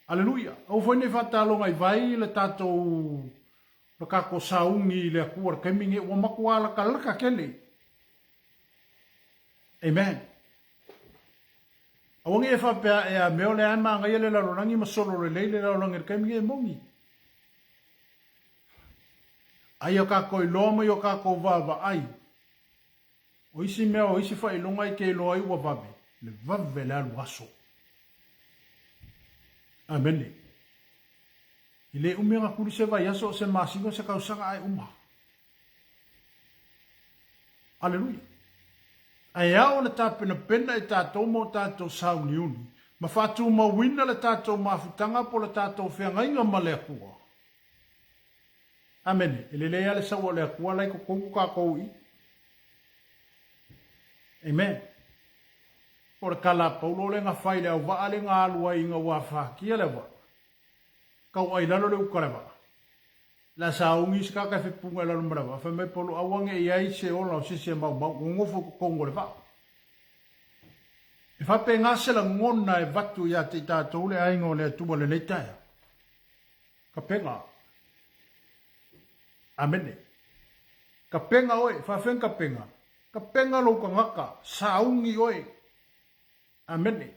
Aleluia. Aua foi nei faataloga i vai le tatou le tatou sauni i le Atua le taimi nei ua matua latalata tele. Amen. Aua nei e faapea e a mea o lea e manaia le lalolagi ma solo lelei le lalolagi i le taimi nei e moni. Ai o tatou iloa ma i o tatou vaavaai O isi mea, o isi faailoga e te iloa ai ua vave, le vave le alu aso. Amene. E le umi ona kuli se vaiaso, o se masina, o se kausaga ae uma. Aleluia. Ae ao ona tapenapena e tatou ma o tatou sauniuni ma faatumauina le tatou mafutaga po o le tatou feagaiga ma le Atua. Amene. E lelei lava le saua o le Atua la i totonu tatou i i. Amen. O le tala a Paulo lea na fai i le auvaa lea na alu ai ina ua afatia le auvaa. Tauai i lalo le uta o le vaa. Le a sauni isi tagata e fepuga i lalo ma le vaa, fai mai Paulo, aua ne i ai se ola o se isi e maumau, nonofo i totonu o le vaa. E faapena se lagona e avatu ia te i tatou le aiga o le Atua i lenei taeao. Kapega. Amene. Kapega oe, faafeang kapega. Kapega lou tagata, sauni oe. Amene.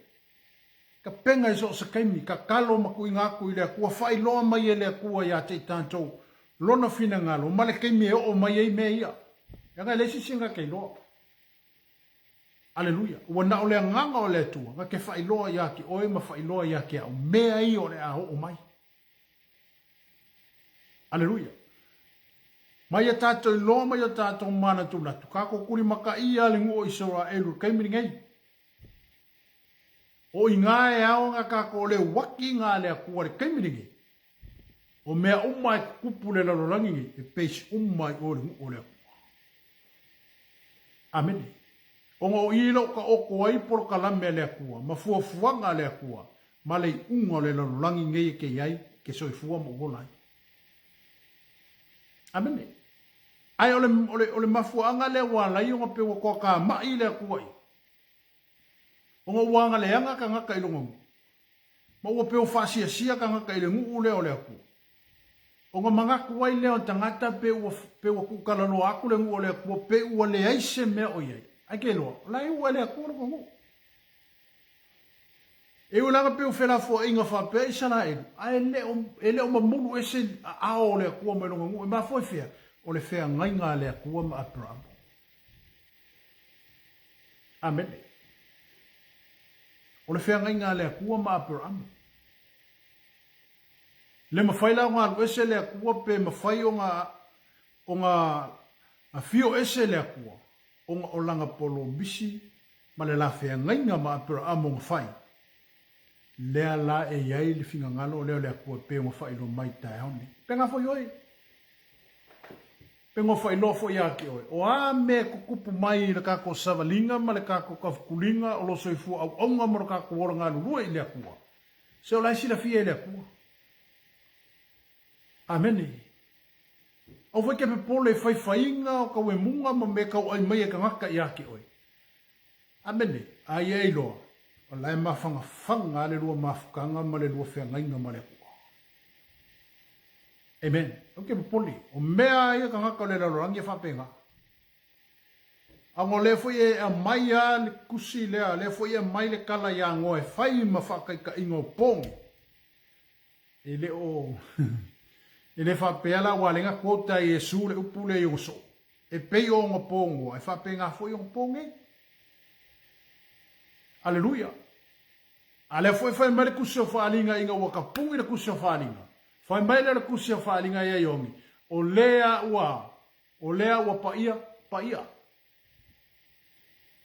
Kapega i so o se taimi, tatalo ma tuuina atu i le Atua, faailoa mai e le Atua ia te i tatou Lona finagalo ma le taimi e oo mai ai mea ia. Leaga e leai se isi na te iloa. Aleluia. Ua na o le Agaga o le Atua na te faailoa ia te oe ma faailoa ia te au mea ia o le a oo mai. Aleluia. Mai ia tatou iloa ma ia tatou manatunatu, tatou tulimataia le nuu o Isaraelu i le taimi lenei. O i gā e ao ana tatou o le uaki gā le Atua i le taimi lenei. O mea uma e tutupu i le lalolagi nei, e base uma i o i le nuu o le Atua. Amene. Ona o i lou taoto ai polokalame a le Atua ma fuafuaga a le Atua ma le iuga o le lalolagi nei e kei ai ke soifua ma u ola ai. Amene. Ae o le, o le, o le mafuaaga lea ua ala ai ona pei ua toatamai le Atua i, ona ua agaleaga tagata i lona nuu, ma ua pei ua faasiasia tagata i le nuu lea o le Atua. Ona manatu ai lea o tagata pe ua, pe ua tuutalaloa atu le nuu o le Atua, pe ua leai se mea o i ai. Ae ke iloa, o la e ua e le Atua lona nuu. E ui lava pei o felafoaiga faapea Isaraelu, ae le o, e le o mamulu ese aao o le Atua mai lona nuu. E mafua i fea? O le feagaiga a le Atua ma Aperamo. Amene. O le feagaiga a le Atua ma Aperamo. Le mafai la ona alu ese le Atua pe mafai ona, ona afio ese le Atua, ona o lana polomisi ma le la feagaiga ma Aperahamo na fai, lea la e i ai le finagalo lea o le Atua e pei ona faailoa mai i taeao nei. Pena foi oe, pena ua faailoa foi ia te oe, o a mea e tutupu mai i le tatou savaliga ma le tatou tafutuliga o lo soifua auauna ma lo tatou ola galulue i le Atua, se o la e silafia e le Atua. Amene. Aua foi ke popole i faifaiga o kauemuga ma mea kauai mai e tagata ia te oe. Amene. A ia e iloa, o la e mafagafaga a le lua mafutaga ma le lua feagaiga ma le Atua. Amen. Aua ke popole. O mea a ia tagata o le lalolagi e faapena. Aua o lea foi e aumai a le tusi lea, lea foi e aumai le tala ia Noa e fai ma faataitaiga o poge. E le o e le faapea la ua lenga quota e Iesu le upu lea i ona soo. E pei o ona pogoa, e faapena foi ona poge. Aleluia. A lea foi fai mai le tusi o Faaaliga ina ua tapuni le tusi o Faaaliga. Fai mai lea le tusi o Faaaliga ia Ioane, o lea ua, o lea ua paia, paia.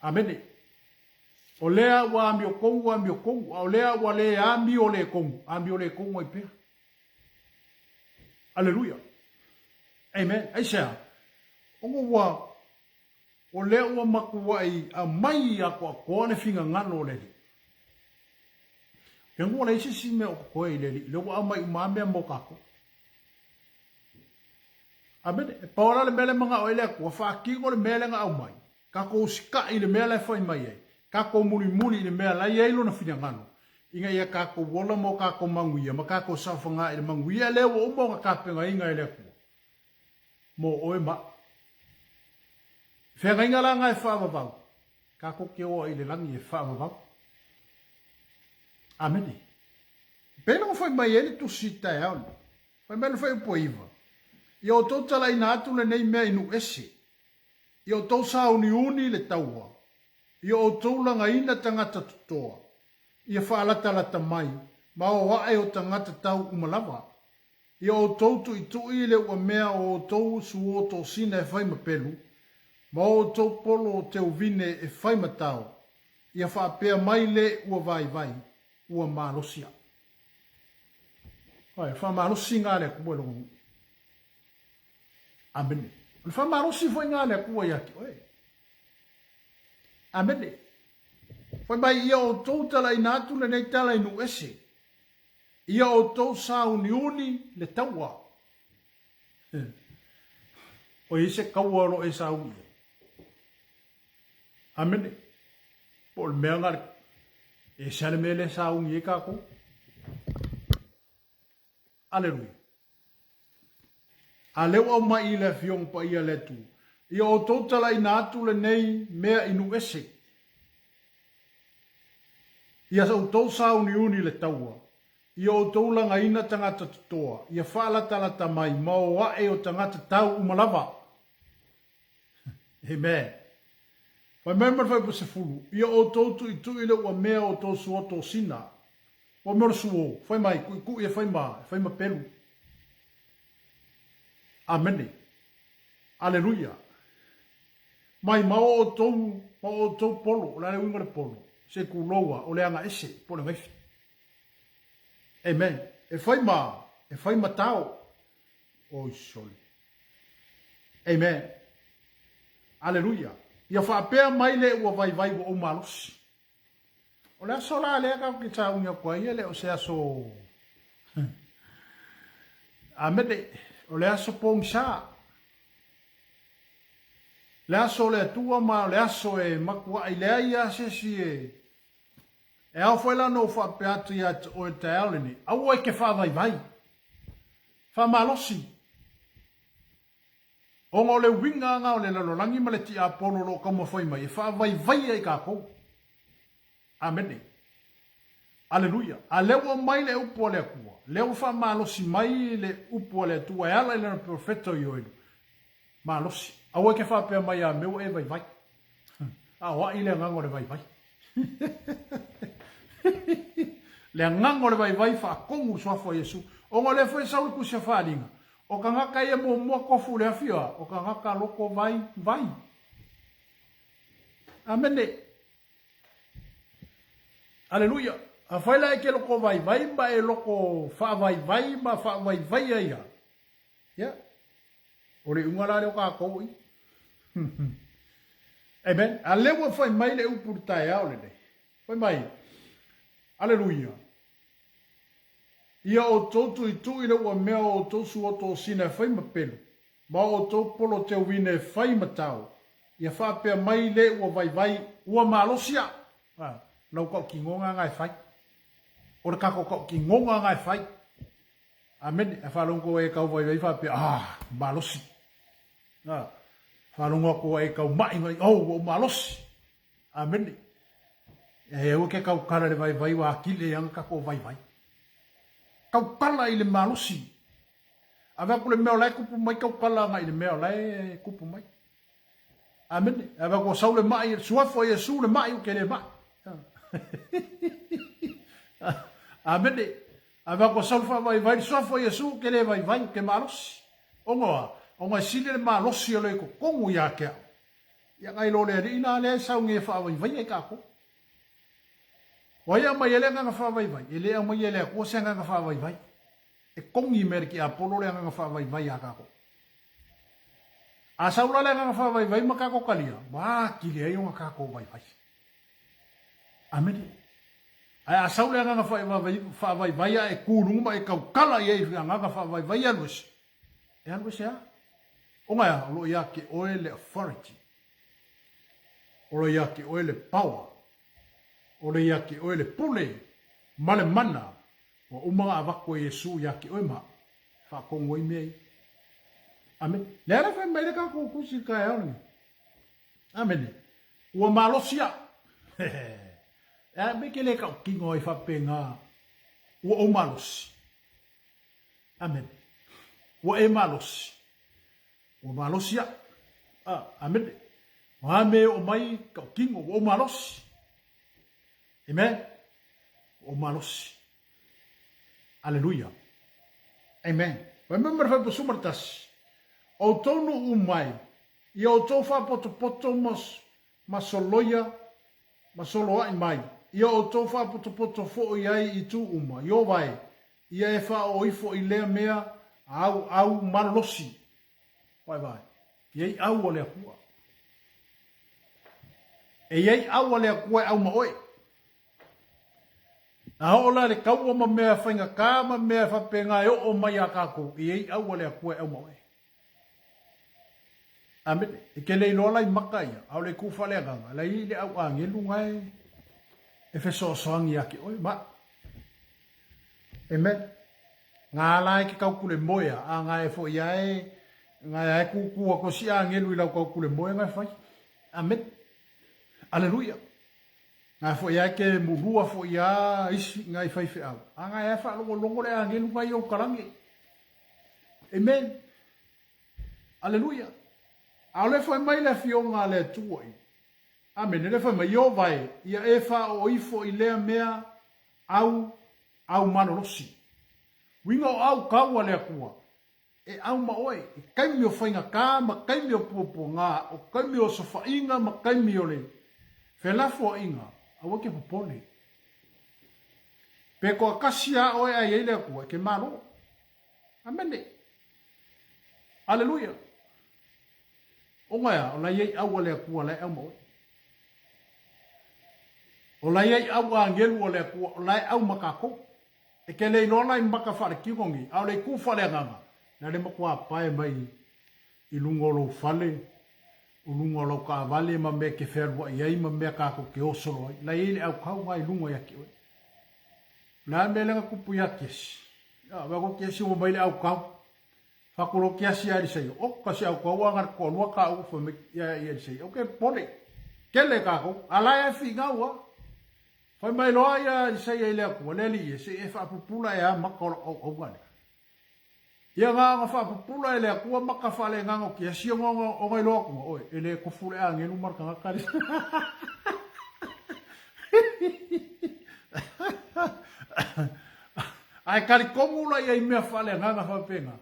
Amene. O lea ua amiotonu, amiotonu, a o lea ua le amio le tonu, amio le tonu ai pea. Aleluia. Amen. Aisea? Ona ua, o lea ua matuai aumai atoatoa le finagalo o le Alii. Ke ua leai se isi mea o totoe i le Alii, lea ua aumai uma lava mea mo tatou. Amene. E pau la le mea lea e manao ai le Atua, faatino le mea lea na aumai. Tatou usikai i le mea la e fai mai ai. Tatou mulimuli i le mea la e i ai Lona finagalo, ina ia tatou ola ma o tatou manuia, ma tatou saofaga i le manuia lea ua uma ona tapenaina e le Atua mo oe ma au. Feagaiga la na e faavavau, tatou te o ai i le lagi e faavavau. Amene. E pei ona fai mai ai le tusi i taeao nei. Fai mai le fuaiupu e 9, Ia outou talaina atu lenei mea i nuu ese, ia outou sauniuni i le taua, ia outou lagaina tagata totoa, ia faalatalata mai, ma o ae o tagata tau uma lava. Ia outou tuitui le ua mea o outou suo tosina e fai ma pelu, ma o outou polo teuvine e fai ma tao, ia faapea mai le ua vaivai, ua malosi a. Oi, faamalosiga a le Atua i lona nuu. Amene. O le faamalosi foi lena a le Atua ia te oe. Amene. Fai mai ia outou talaina atu lenei tala i nuu ese. Ia outou sauniuni le taua. O i ai se taua o lo o e sauni ai. Amene. Po o le mea na e ese lava le mea lea e sauni ai tatou. Aleluia. A lea ua aumai i le Afioga Paia a le Atua, ia outou talaina atu lenei mea i nuu ese. Ia outou sauniuni i le taua, ia outou lagaina tagata totoa, ia faalatalata mai ma o ae o tagata tau uma lava. Amen. Fai mai ma le fuaiupu 10, ia outou tuitui le ua mea o outou suo tosina. Ua mea o le suo, fai mai, kuikui e fai ma, e fai ma pelu. Amene. Aleluia. Mai ma o outou, ma o outou polo, o le a le uiga o le polo? Se kuloua, o le aga ese, po o le gaifi. Amen. E fai ma, e fai ma tao. Oi sole. Amen. Aleluia. Ia faapea mai le ua vaivai ua ou malosi. O le aso la lea tatou te sauni atu ai, e le o se aso Amene. O le aso pogisa. Le aso o le Atua ma o le aso e matuai leai lava se isi e E ao foi la ona ou faapea atu ia te oe i le taeao lenei, aua e te faavaivai. Faamalosi. Ona o le uiga lena o le lalolagi ma le tiapolo o lo o taumafai mai e faavaivaia i tatou. Amene. Aleluia. A lea ua aumai le upu a le Atua, lea ua faamalosi mai le upu a le Atua e ala i lana perofeta o Ioelu, malosi. Aua e te faapea mai a mea ua e vaivai. A o ai le agaga o le vaivai? Le agaga o le vaivai faatonu le suafa o Iesu. Ona o lea foi e sau le tusi a Faaaliga, o tagata ia muamua tofu i le afi oa, o tagata loto vai vai. Amene. Aleluia. Afai la e te loto vaivai ma e loto faavaivai ma faavaivaia ia, ia, o le iuga la lea o tatou i. Amen. A lea ua fai mai le upu i le taeao lenei. Fai mai, Aleluia. Ia outou tuitui le ua mea o outou suotosina e fai ma pelu, ma o outou poloteuina e fai ma tao, ia faapea mai le ua vaivai, ua malosi a. A, lau tautinoga na e fai. O le tatou tautinoga na e fai. Amene. A faalogo e tau vaivai faapea, ah, malosi. A, faalogo atu e tau mai mai, oh, ua ou malosi. Amene. E aua ke kaukala le vaivai ua atili ai ana tatou vaivai. Kaukala i le malosi. Ave atu le mea o la e tupu mai kaukala agai i le mea o la e tupu mai. Amene. Ave atu o sau le mai, suafa o Iesu le mai ou te le mai. Amene. Ave atu o sau le faavaivai le suafa o Iesu ou te le vaivai ou te malosi. Ona o a? Ona e sili le malosi o lo i totonu ia te au. Ia nai lo le Alii la lea e sau nei e faavaivai ai tatou. O ai e aumai ai le agaga faavaivai? E le aumaia e le Atua se agaga faavaivai. E kogi mai e le tiapolo le agaga faavaivai a tatou. A sau la le agaga faavaivai ma tatou talia, ua atili ai ona tatou vaivai. Amene. Ae a sau le agaga faavaivai a e tu i luga ma e tautala i ai i le agaga faavaivai e alu ese, E alu ese a? Ona e a? O lo o ia te oe le authority. O lo o ia te oe le power. O lo o ia te oe le pule ma le mana ua uma ona avatu e Iesu ia te oe ma au. E faatonu ai mea ia. Amene. Lea la fai mai le tatou tusi i le taeao lenei. Amene. Ua malosi au. E a me ke le tautino ai faapena ua ou malosi. Amene. Ua e malosi. Ua malosi au. Ah, amene. O a mea e oo mai tautino, ua ou malosi. Amen. Ua ou malosi. Aleluia. Amen. Fai mai ma le 51, Outou nuu uma e, ia outou faapotopoto ma, ma soloia, ma soloaʻi mai, ia outou faapotopoto foʻi ai i itu uma, Ieova e, ia e faaoo ifo i lea mea auau malolosi. Vaevae, e i ai au a le Atua. E i ai au a le Atua e au ma oe. A oo la i le kaua ma mea faigata ma mea faapena e oo mai iā kākou, e i ai au a le Atua e au ma oe. Amene. E te le iloa la i maka ia, ʻaʻole i kuʻu faaleagaga, la i ai le au ʻāgelu na e e fesoasoani iā te ʻoe ma aʻu. Amen. Ngā la e ke kaukule moe a, a ngā e foʻi a e, ngā e ae kūkū aku si ʻāgelu i lau kaukule moe ngā e fai. Amen. Aleluia. Ngā foʻi a e ke mulua foʻi a isi ngā i faifeau. A ngā e ae faalogologo le ʻāgelu ngā i ou kalange. Amen. Aleluia. ʻAʻole fai mai le afioga a le Atua i. Amene. Le fai mai, Ieova e, ia e faaoo ifo i lea mea au, au malolosi. Uiga o au kau a le Atua, e au ma oe, i taimi o faigata ma taimi o puapuaga, o taimi o sofaʻiga ma taimi o le felafoaiga, aua ke popole. Pe toatasi a oe ai ai le Atua, e ke malo. Amene. Aleluia. O nga o la iai au a le Atua la e au ma oe. O la iai au angelu o le Atua o la e au ma kakou. E ke le iloa la i maka whaaletino ni, a o le ku whaaleagaga, na le matua pae mai i lunga o lou fale, o lunga o lau kaavale ma mea ke fealuai ai ma mea kakou ke osolo ai. La iai le au kau nga i lunga ia ki oe. La mea le nga kupu ia kiasi. Ia, wea ko kiasi ua mai le au kau. Fakulo kiasi ia Elisai, o ka si au kau a nga ko lua ka u fa me ia ia Elisai. O ke pole. Kele ka ko. Ala e fi ngau a. Fai mai loa ia Elisai i le Atua, le alii e, se i e faapupula e a maka o lau auauna lea. Ia nga ona faapupula e le Atua maka faaleagaga o kiasi ona ona ona iloa atu, oe, e le tofu le agelu ma le tagata le. Ae talitonu la ia i mea faaleagaga faapena.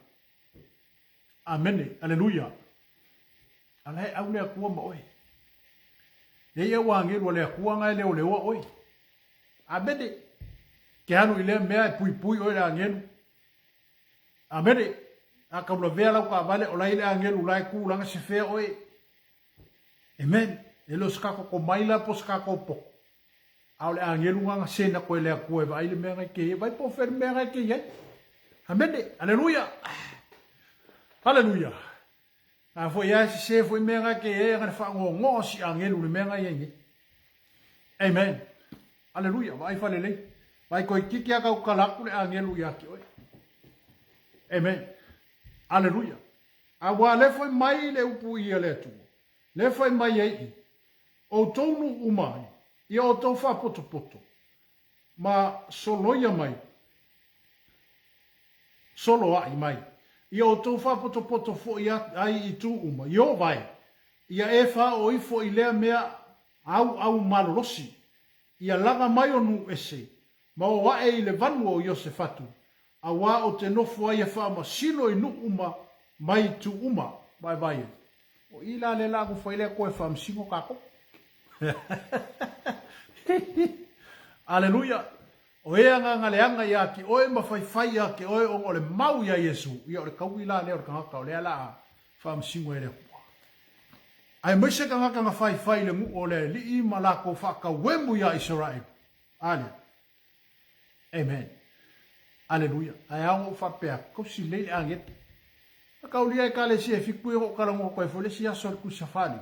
Amene, aleluia. A la e au le Atua ma oe. E ia ua agelu a le Atua nga e leoleoa oe. Amene. Ke alu i lea mea e puipui oe le agelu. Amene. A kaulavea lau kaavale o la i le agelu la e kulaga se fea oe. Amen. E le o se kakou mai la po se kakou poko. A o le agelu nga nga sena koe le Atua e vaai le mea nga i ke ia. Vai po fe le mea nga i ke iai. Amene. Aleluia. Aleluia. A foi ia sese foi mea nga ke iai nga le whaangongoa si agelu le mea nga iai nei. Amen. Aleluia. Vaai falelei. Vai koe kiki a kau kala aku le agelu ia ki oe. Amen. Aleluia. A ua le fai mai le upu i a le Atua, le fai mai ai i, outou nuu uma ai, ia outou faapotopoto, ma soloia mai, soloaʻi mai, ia outou faapotopoto foʻi ai i tu uma, Ieova e, ia e faaoo ifo i lea mea auau malolosi, ia laga mai o nuu ese, ma o aʻe i le vanua o Iosefatu, auā o te nofo ai e faamasino i nuu uma mai itu uma, vaevae ai. O i la le la nofo ai le Atua e faamasino kākou. Aleluia! O e agaga leaga iā te oe ma faifai iā te oe ona o le mau iā Iesu, ia o le taui la lea o le tagata o lea la a faamasino e le Atua. Aemaise tagata na faifai i le nuu o le Alii ma lakou faatauemu iā Isaraelu. Ale. Amen. Aleluia. Ae ao ona ou faapea atu, tausi lelei le agelu. A kaulia Ekalesia e fitu ia ona ou talanoa atu ai foi le isi aso i le Tusi Safali.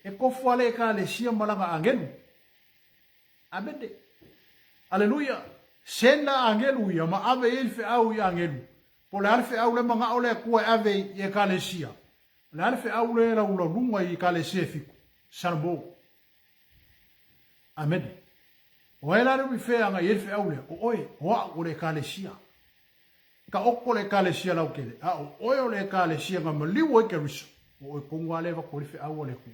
E tofu lava le Ekalesia ma lana agelu. Amene. Aleluia. Sena agelu ia ma ave i ai le feau i agelu. Po o le a le feau le manao le Atua e ave i Ekalesia. O le a le feau le laulauluga i Ekalesia e fitu. Salamo. Amene. O ai la le ui fea agai i ai le feau lea? O oe, o a'u, o le Ekalesia. Taoto le Ekalesia lautele, a o oe o le Ekalesia na maliu ai Keriso. O oe tonu lava lea e avatu ai le feau a le Atua.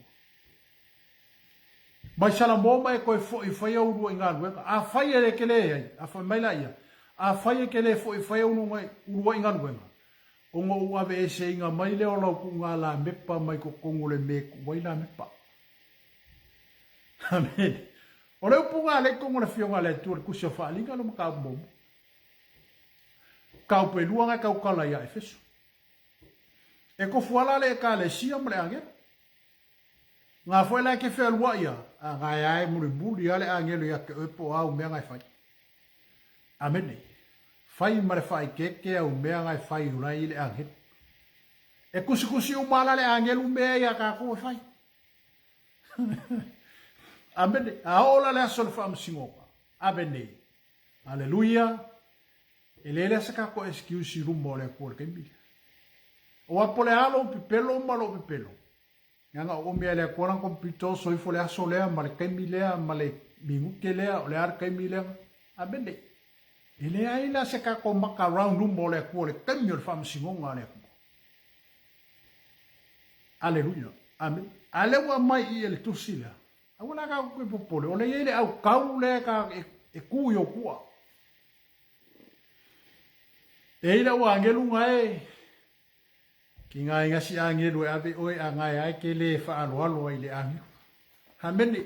Mai Salamo ma e toe foʻi e fai au uluaʻi galuega. Afai e le kele ai, a fai mai la ia, Afai e te le foi e fai au uluai galuega, ona ou aveeseina mai lea o lau tuuga lamepa mai totonu o le mea e tuu ai lamepa. Amene. O le upu lena lea i totonu o le Afioga a le Atua i le Tusi o Faaaliga le mataupu muamua. Mataupu e lua na e tautala ia Efeso. E tofu ala le Ekalesia ma le agelo. Nga foi la e te fealuai a, a nga e ae mulimuli a le agelo ia te oe po o a au mea nga e fai. Amene. Fai ma le faaikeeke au mea nga e fai o la e i le agelo. E kusikusi uma ala le agelu mea ia tatou e fai. Amene. A oo la le aso o le faamasinoga. Amene. Aleluia. E leai la se tatou excuse i luma o le Atua i le taimi lea. Aua po o le a lou pepelo ma lou pepelo, leaga o omi lava e le Atua lana computer oso ifo le aso lea ma le taimi lea ma le minute lea, o le a le taimi lea. Amene. E leai la se tatou maka around luma o le Atua i le taimi o le faamasinoga a le Atua. Aleluia. Amene. A lea ua aumai i i e le tusi lea, aua la tatou te popole, o lea e i ai le aukau lea e tu i ou tua. E ai lau agelu gae, ki gae gasi agelu e ave oe a gae ae ke le faaloalo ai le agelu. Amene.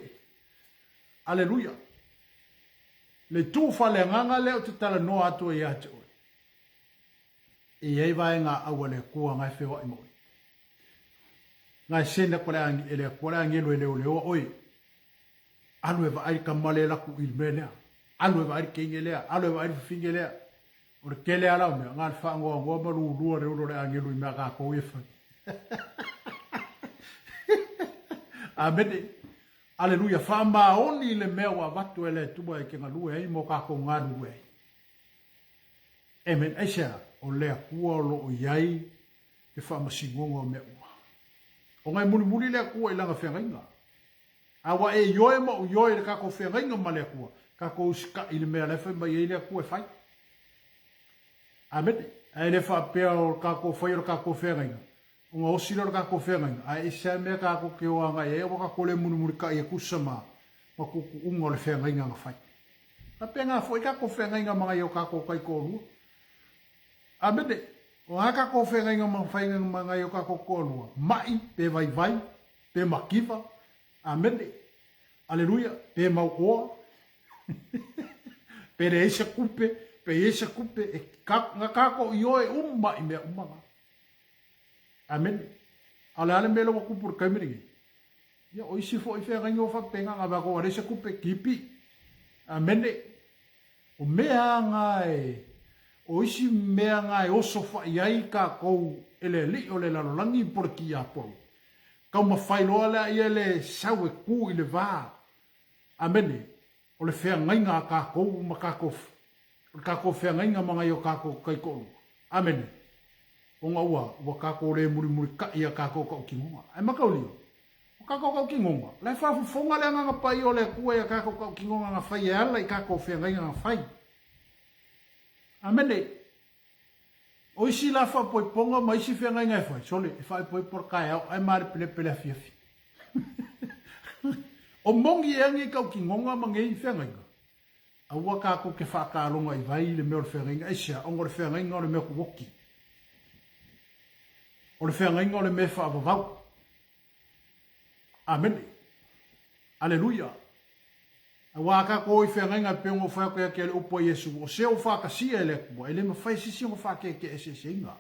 Aleluia. Le tu faaleagaga lea ou te talanoa atu ai ia te oe. E i ai vaega au a le Atua gae feoai ma oe. Gae send aku e le Atua le agelu e leoleoa oe. Alu e vaai le tama lea e laku i le mea lea. Alu e vaai le teine lea. Alu e vaai le fafine lea. O le tele lava la o mea, na o le faanoanoa ma lulua le ulu o le agelu i mea a tatou ia e fai. Amene. Aleluia. Faamaoni le mea ua avatu e le Atua e te galue ai ma o tatou galulue ai. Amen. Aisea? O le Atua o lo o i ai le faamasinoga o mea uma. Ona e mulimuli le Atua i lana feagaiga. A ua e ioe ma ou ioe i le tatou feagaiga ma le Atua, tatou usitai i le mea la e fai mai ai le Atua e fai. Amene. Ae le faapea o le tatou faia o le tatou feagaiga, ona osi lea o le tatou feagaiga, ae ese lava mea tatou te o agai ai, aua tatou le mulimulitai e tusa ma ma tuutuuga o le feagaiga na fai. Faapena foi tatou feagaiga ma nai o tatou taitoalua. Amene. O a tatou feagaiga ma faiga ma nai o tatou toalua, mai pe vaivai, pe mativa, amene, aleluia, pe mauoa, pe leai se kupe, pe i ai se kupe, e ka, na kākou ioe uma i mea uma na. Amene. A o le a le mea lea ua tupu i le taimi lenei? Ia, o isi foi feagaiga ua faapena, na avea ua leai se kupe, kipi. Amene. O mea na e, o isi mea na e oso fai ai kākou e le alii o le lalolagi po o le tiapolo, Taumafai loa lea ia le sau e ku i le va. Amene. O le feagaiga a takou ma takou, o le takou feagaiga ma nai o takou taitoalua. Amene. Ona ua, ua takou le mulimulitai i a takou tautinoga. Ae mataulia, o takou tautinoga, la e faafofoga le Agaga Paia o le Atua i a takou tautinoga na fai e ala i takou feagaiga na fai. Amene. O isi la faapoipoga ma isi feagaiga e fai, sole, e faaipoipo le taeao ae malepelepe le afiafi. O moni ea nei tautinoga ma nei feagaiga? Aua tatou te faataloga i vai le mea o le feagaiga. Aisea? Ona o le feagaiga o le mea tuoti. O le feagaiga o le mea e faavavau. Amene. Aleluia. Aua a tatou o i feagaiga e pei ona ou fai atu ia te le upu a Iesu, o se ua faatasia e le Atua, e le mafai e se isi ona faakeekee eseeseina.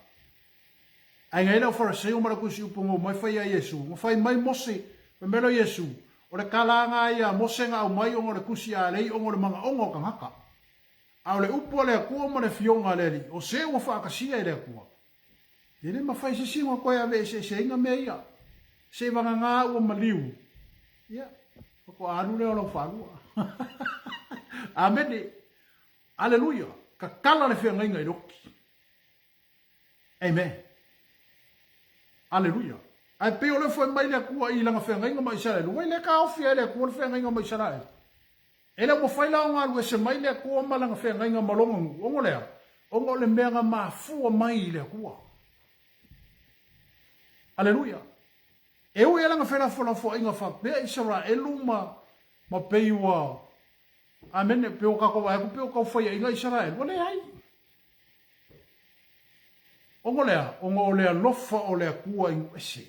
Ae na i ai le aufaraseio ma le tusi upu na omai fai ia Iesu, na fai mai Mose, fai mai loa Iesu, o le tala na ia Mose na aumai ona o le tusi a alei ona o le manaoga o tagata. A o le upu a le Atua ma le Afioga a le Alii, o se ua faatasia e le Atua, E le mafai se isi ona toe ave eseeseina mea ia. Seivagana ua maliu, ia, faatoa alu lea o lau faalua. Amene. Aleluia. Tatala le feagaiga i le oti. Amen. Aleluia. Ae pei o lea foi mai le Atua i lana feagaiga ma Isaraelu. Ua le taofi ai le Atua le feagaiga ma Isaraelu. E le mafai la ona alu ese mai le Atua ma lana feagaiga ma lona nuu, ona o le a? Ona o le mea na mafua mai i le Atua. Aleluia! E ui lava lana felafolafoaiga faapea Isaraelu ma, ma pei ua, Amene, pe ua kākou vaai aku pe ua kau faiaʻiga Isaraelu, ua leai. Ona o le a? Ona o le alofa o le Akua i nuu ese.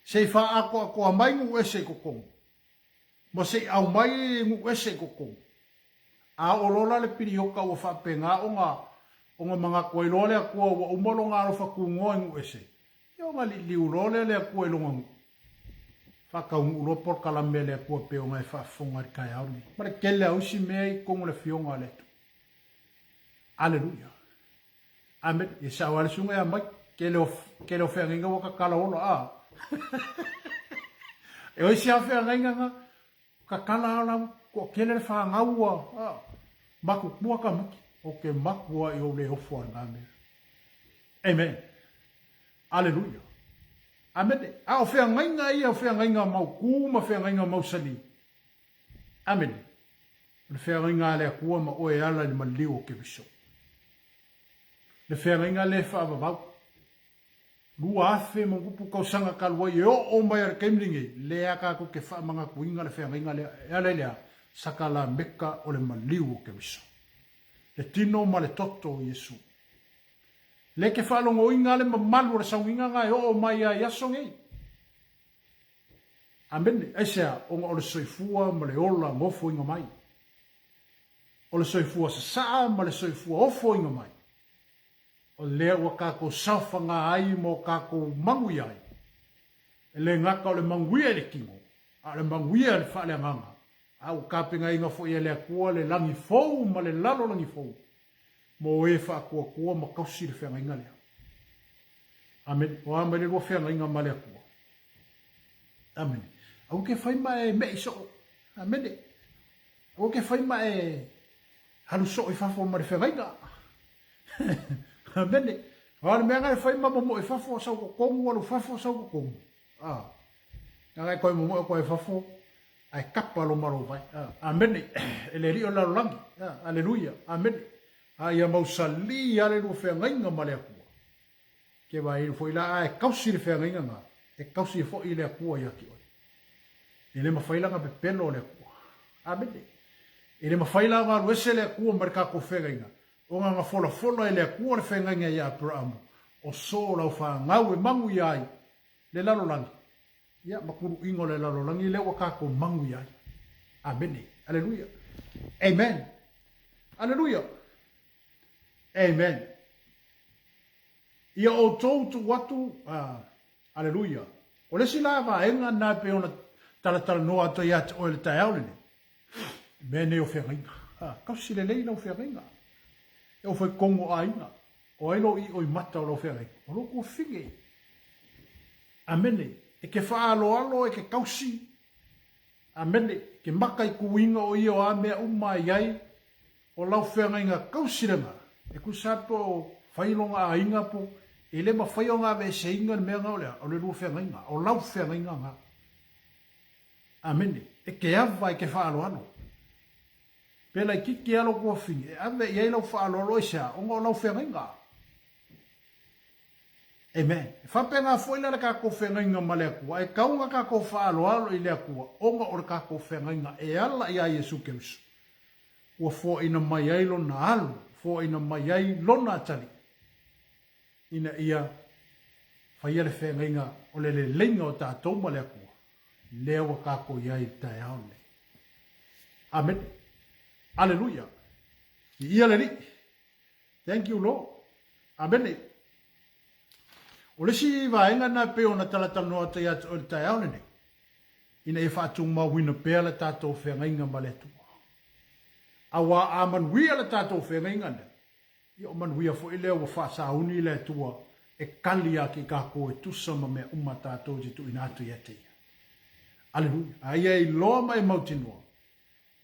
Se i faaatoatoa mai nuu ese i totonu, ma se i aumai nuu ese i totonu. A oo loa la le piliota ua faapena ona ona manatu ai loa le Atua ua uma lona alofa tunoa i nuu ese, ia ona liliu loa lea le Atua i lona nuu. Faataunuu loa polokalame a le Atua pei ona e faafofoga i le taeao lenei. Ma le tele lava o isi mea i totonu o le Afioga a le Atua. Aleluia. Amene. E sao lava le susuga ia Mike. Tele o, tele o feagaiga ua tatala ola, a. E oi se feagaiga na, tatala ola, toatele le fanau ua, a, matutua tamaiti. Ou te matua i ou le ofo a lena mea. Amen. Aleluia. Amene. A o feagaiga ia o feagaiga mautu ma feagaiga mausali. Amene. O le feagaiga a le Atua ma oe e ala i le maliu o Keriso. Le feagaiga lea e faavavau. 2000 ma tupu tausaga talu ai e oo mai a le taimi lenei, lea tatou te faamanatuina le feagaiga lea. E ala i le a? Sakalameka o le maliu o Keriso. Le tino ma le toto o Iesu. Lea e te faalogoina le mamalu o le sauniga na e oo mai ai aso nei. Amene. Aisea? Ona o le soifua ma le ola gofoina mai. O le soifua sasaa ma le soifua ofoina mai. O lea ua tatou saofaga ai ma o tatou manuia ai. E le gata o le manuia i le tino, a o le manuia i le faaleagaga. A ua tapenaina foi e le Atua le lagi fou ma le lalolagi fou mo e faatuatua ma tausi le feagaiga lea. Amene. O a mai le lua feagaiga ma le Atua? Amene. Aua ke fai ma e meʻi soo. Amene. Aua ke fai ma e alu soo i fafo ma le feagaiga. Amene. O a le mea na e fai ma momoe i fafo, sau totonu, alu fafo, sau totonu. Ah. Na e koe momoe koe fafo, ae kapa lo malo vai. Ah. Amene. E le alii o le lalolagi. Ah. Aleluia. Amene. A ia mausali a le lua feagaiga ma le Atua. Ke vaai foi la a e kausi le feagaiga na, e kausi foi le Atua ia te oe. E le mafai la na pepelo le Atua. Amene. E le mafai la ona alu ese le Atua ma le tatou feagaiga, ona na folafola e le Atua le feagaiga ia Aperaamu, o so lau fanau e manuia ai le lalolagi, ia ma kuluiga o le lalolagi lea ua tatou manuia ai. Amene. Aleluia. Amen. Aleluia. Amen. Ia outou tuu atu, uh, aleluia. O le isi la vaega na e pei ona talatalanoa atu ai ia te oe i le taeao lenei, mea nei o feagaiga. Ah, tausi lelei lau feagaiga. E oo foi tonu o aiga. O ai lou io i mata o lau feagaiga? O lou tuafafine. Amene. E ke faaaloalo, e ke tausi. Amene. Ke maka i kuiga o ia o a mea uma e i ai, O lau feagaiga kausi lena, e tusa po o fai lona aiga po, e le mafai ona aveeseina le mea na o le a, o le lua feagaiga, o lau feagaiga na. Amene. E ke ava e ke faaaloalo. Pe laititi a lou tuafafine, e ave i ai lau faaaloalo aisea, ona o lau feagaiga. Amen. E faapena foi la le tatou feagaiga ma le Atua, e tau ona tatou faaaloalo i le Atua, ona o le tatou feagaiga e ala ia Iesu Keriso. Ua foaina mai ai lona alu, foaina mai ai lona atalii, ina ia faia le feagaiga o le leleiga o tatou ma le Atua, lea ua tatou i ai i le taeao lenei. Amene. Aleluia. Viia le Alii. Thank you Lord. Amene. O le isi vaega lena e pei ona talatalanoa atu ia te oe i le taeao lenei, ina ia faatumauina pea le tatou feagaiga ma le Atua. Aua a manuia le tatou feagaiga lea, ia o manuia foi lea ua faasauni le Atua e kali ia ki tatou e tusa ma mea uma tatou te tuuina atu ia te Ia. Aleluia. A ia iloa ma e mautinoa,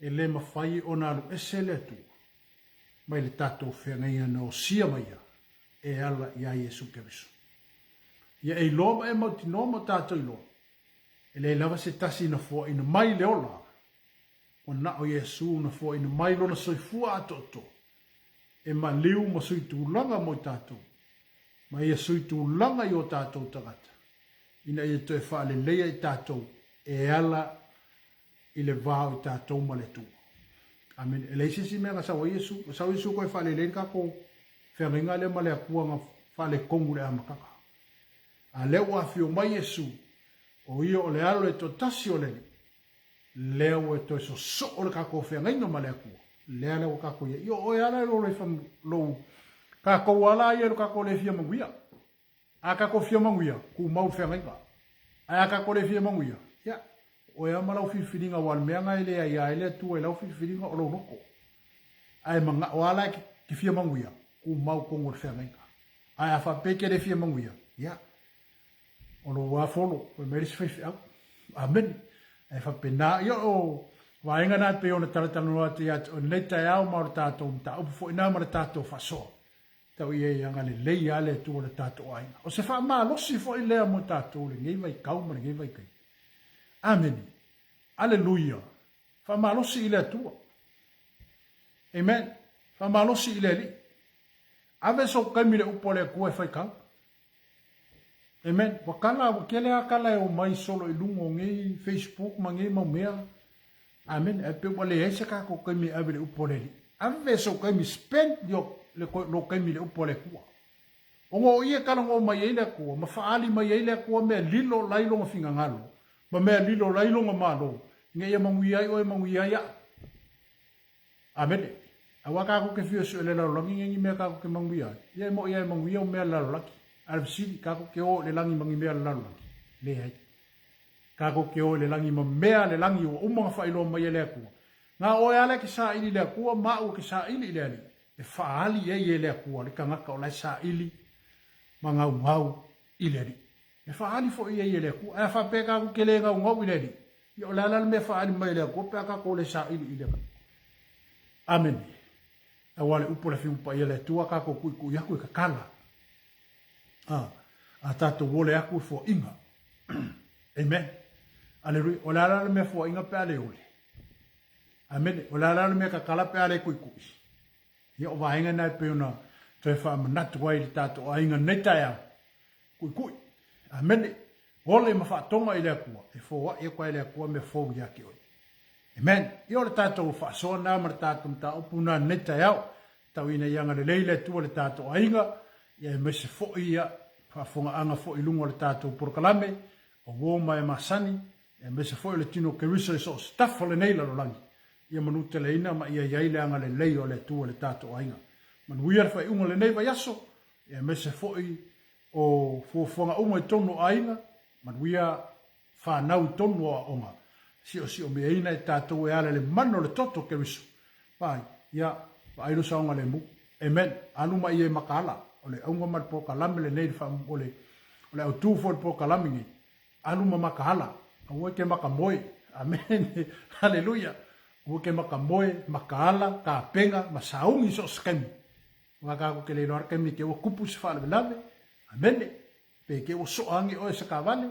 e le mafai ona alu ese le Atua mai le tatou feagaiga na osia mai ia e ala iā Iesu Keriso. Ia e iloa ma e mautinoa ma tatou iloa, e leai lava se tasi na foaina mai le ola, ua na o Iesu na foaina mai lona soifua atoatoa, e maliu ma sui tulaga mo i tatou, ma ia sui tulaga i o tatou tagata, ina ia toe faaleleia i tatou e ala. i le va o i tatou ma le Atua. Amene. E leai se isi mea na sau ai Iesu. Na sau Iesu e toe faalelei le tatou feagaiga lea ma le Atua na faaletonu i le amataga. A lea ua afio mai Iesu, o ia o le Alo e toatasi o le Alii, lea ua toe sosoo le tatou feagaiga ma le Atua, lea la ua tatou i ai. Ia o oe lava la i lou, lou, tatou lava la ia i lo tatou le fia manuia. A tatou fia manuia, tumau le feagaiga. Ae a tatou le fia manuia, ia, o oe lava ma lau filifiliga, aua o le mea lena e le aia ai le Atua i lau filifiliga o lou loto. Ae manao lava la e te fia manuia, tumau tonu o le feagaiga. Ae a faapea e te le fia manuia, ia, o lou lava folo, fai mai le isi faifeau. Amene. Ae faapena, ia o vaega na e pei ona talatalanoa atu ia te oe i lenei taeao ma o le tatou mataupu foi na ma le tatou faasoa. Tau ia i agalelei lava le Atua i le tatou aiga. O se faamalosi foi lea mo tatou i lenei vaitau ma lenei vaitaimi. Amene. Aleluia. Faamalosi i le Atua. Amen. Faamalosi i le Alii. Ave sou taimi i le upu a le Atua e faitau. Amen. Ua tala, ua tele lava tala e omai solo i luga o nei Facebook ma nei mau mea. Amen. Ae pei ua leai se tatou taimi e ave i le upu a le Alii. Ave sou taimi, spend your, le, lou taimi i le upu a le Atua. Ona o i e talanoa mai ai le Atua, ma faaali mai ai le Atua mea lilo la i lona finagalo, ma mea lilo la i lona malo, ina ia manuia ai oe, manuia ai au. Amene. Aua tatou te fia sue i le lalolagi nei ni mea tatou te manuia ai. Ia e moi lava e manuia o mea a le lalolagi. A o le fesili, tatou te o i le lagi ma ni mea a le lalolagi? Leai. Tatou te o i le lagi ma mea a le lagi ua uma ona faailoa mai e le Atua. Na o oe lava la e te saili i le Atua ma au e te saili i le Alii, e faaali ai e le Atua le tagata o la e saili ma gaugau i le Alii. E faaali foi i ai e le Atua. Ae a faapea tatou te le gaugau i le Alii, ia o le a la le mea e faaali mai e le Atua pe a tatou le saili i le Atua? Amene. Aua le upu a le Afioga Paia a le Atua, tatou tuitui atu e tatala. A, a tatou ole atu e foaiga. Amen. Aleluia. O le a la le mea foaiga pe a le ole? Amene. O le a la le mea tatala pe a le tuitui? Ia o vaega na e pei ona toe faamanatu ai i le tatou aiga nei taeao. Kuikui. Amene. Ole ma faatoga i le Atua, e foai atu ai e le Atua mea fou ia te oe. Amen. Ia o le tatou faasoa na ma le tatou mataupu na nei taeao. Tau ina ia agalelei le Atua i le tatou aiga, ia aemaise foi ia faafofogaaga foi i luga o le tatou polokalame, o uo ma e masani, aemaise foi o le tino o Keriso i so o se tafa o lenei lalolagi, ia manuteleina ma ia i ai le agalelei o le Atua i le tatou aiga. Manuia le faaiuga o lenei vaiaso, aemaise foi o fuafuaga uma i totonu o aiga, manuia fanau i totonu o aoga, siosiomeaina e tatou e ala i le mana o le toto o Keriso. Vaai, ia, vaai lo saogalemu. Amen. Alu mai ia i makaala. O le auga ma le polokalame lenei, o le, o le autu foi o le polokalame nei, alu ma makaala. Aua e te makamoe. Amen. Haleluia. Aua e te makamoe, makaala, tapena, ma sauni i so o se taimi. Aua tatou te le iloa le taimi te ua tupu se faalavelave. Amene. Pe te ua soa ane oe se taavale.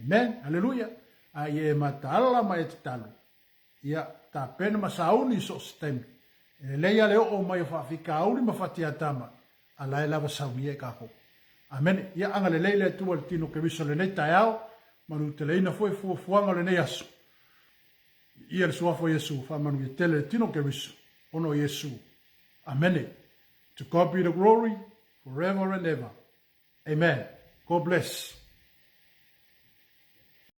Amen. Haleluia. A ia e mataala ma e tatalo. Ia, tapena ma sauni i so o se taimi. E lelei lava le oo mai o faafitauli ma fatiatama, a la e lava saunia i kakou. Amene. Ia, agalelei le Atua i le tino Keriso i lenei taeao, manuteleina foi fuafuaga o lenei aso. Ia le suafa o Iesu, faamanuia tele le tino Keriso, ona o Iesu. Amene. To God be the glory forever and ever. Amen. God bless.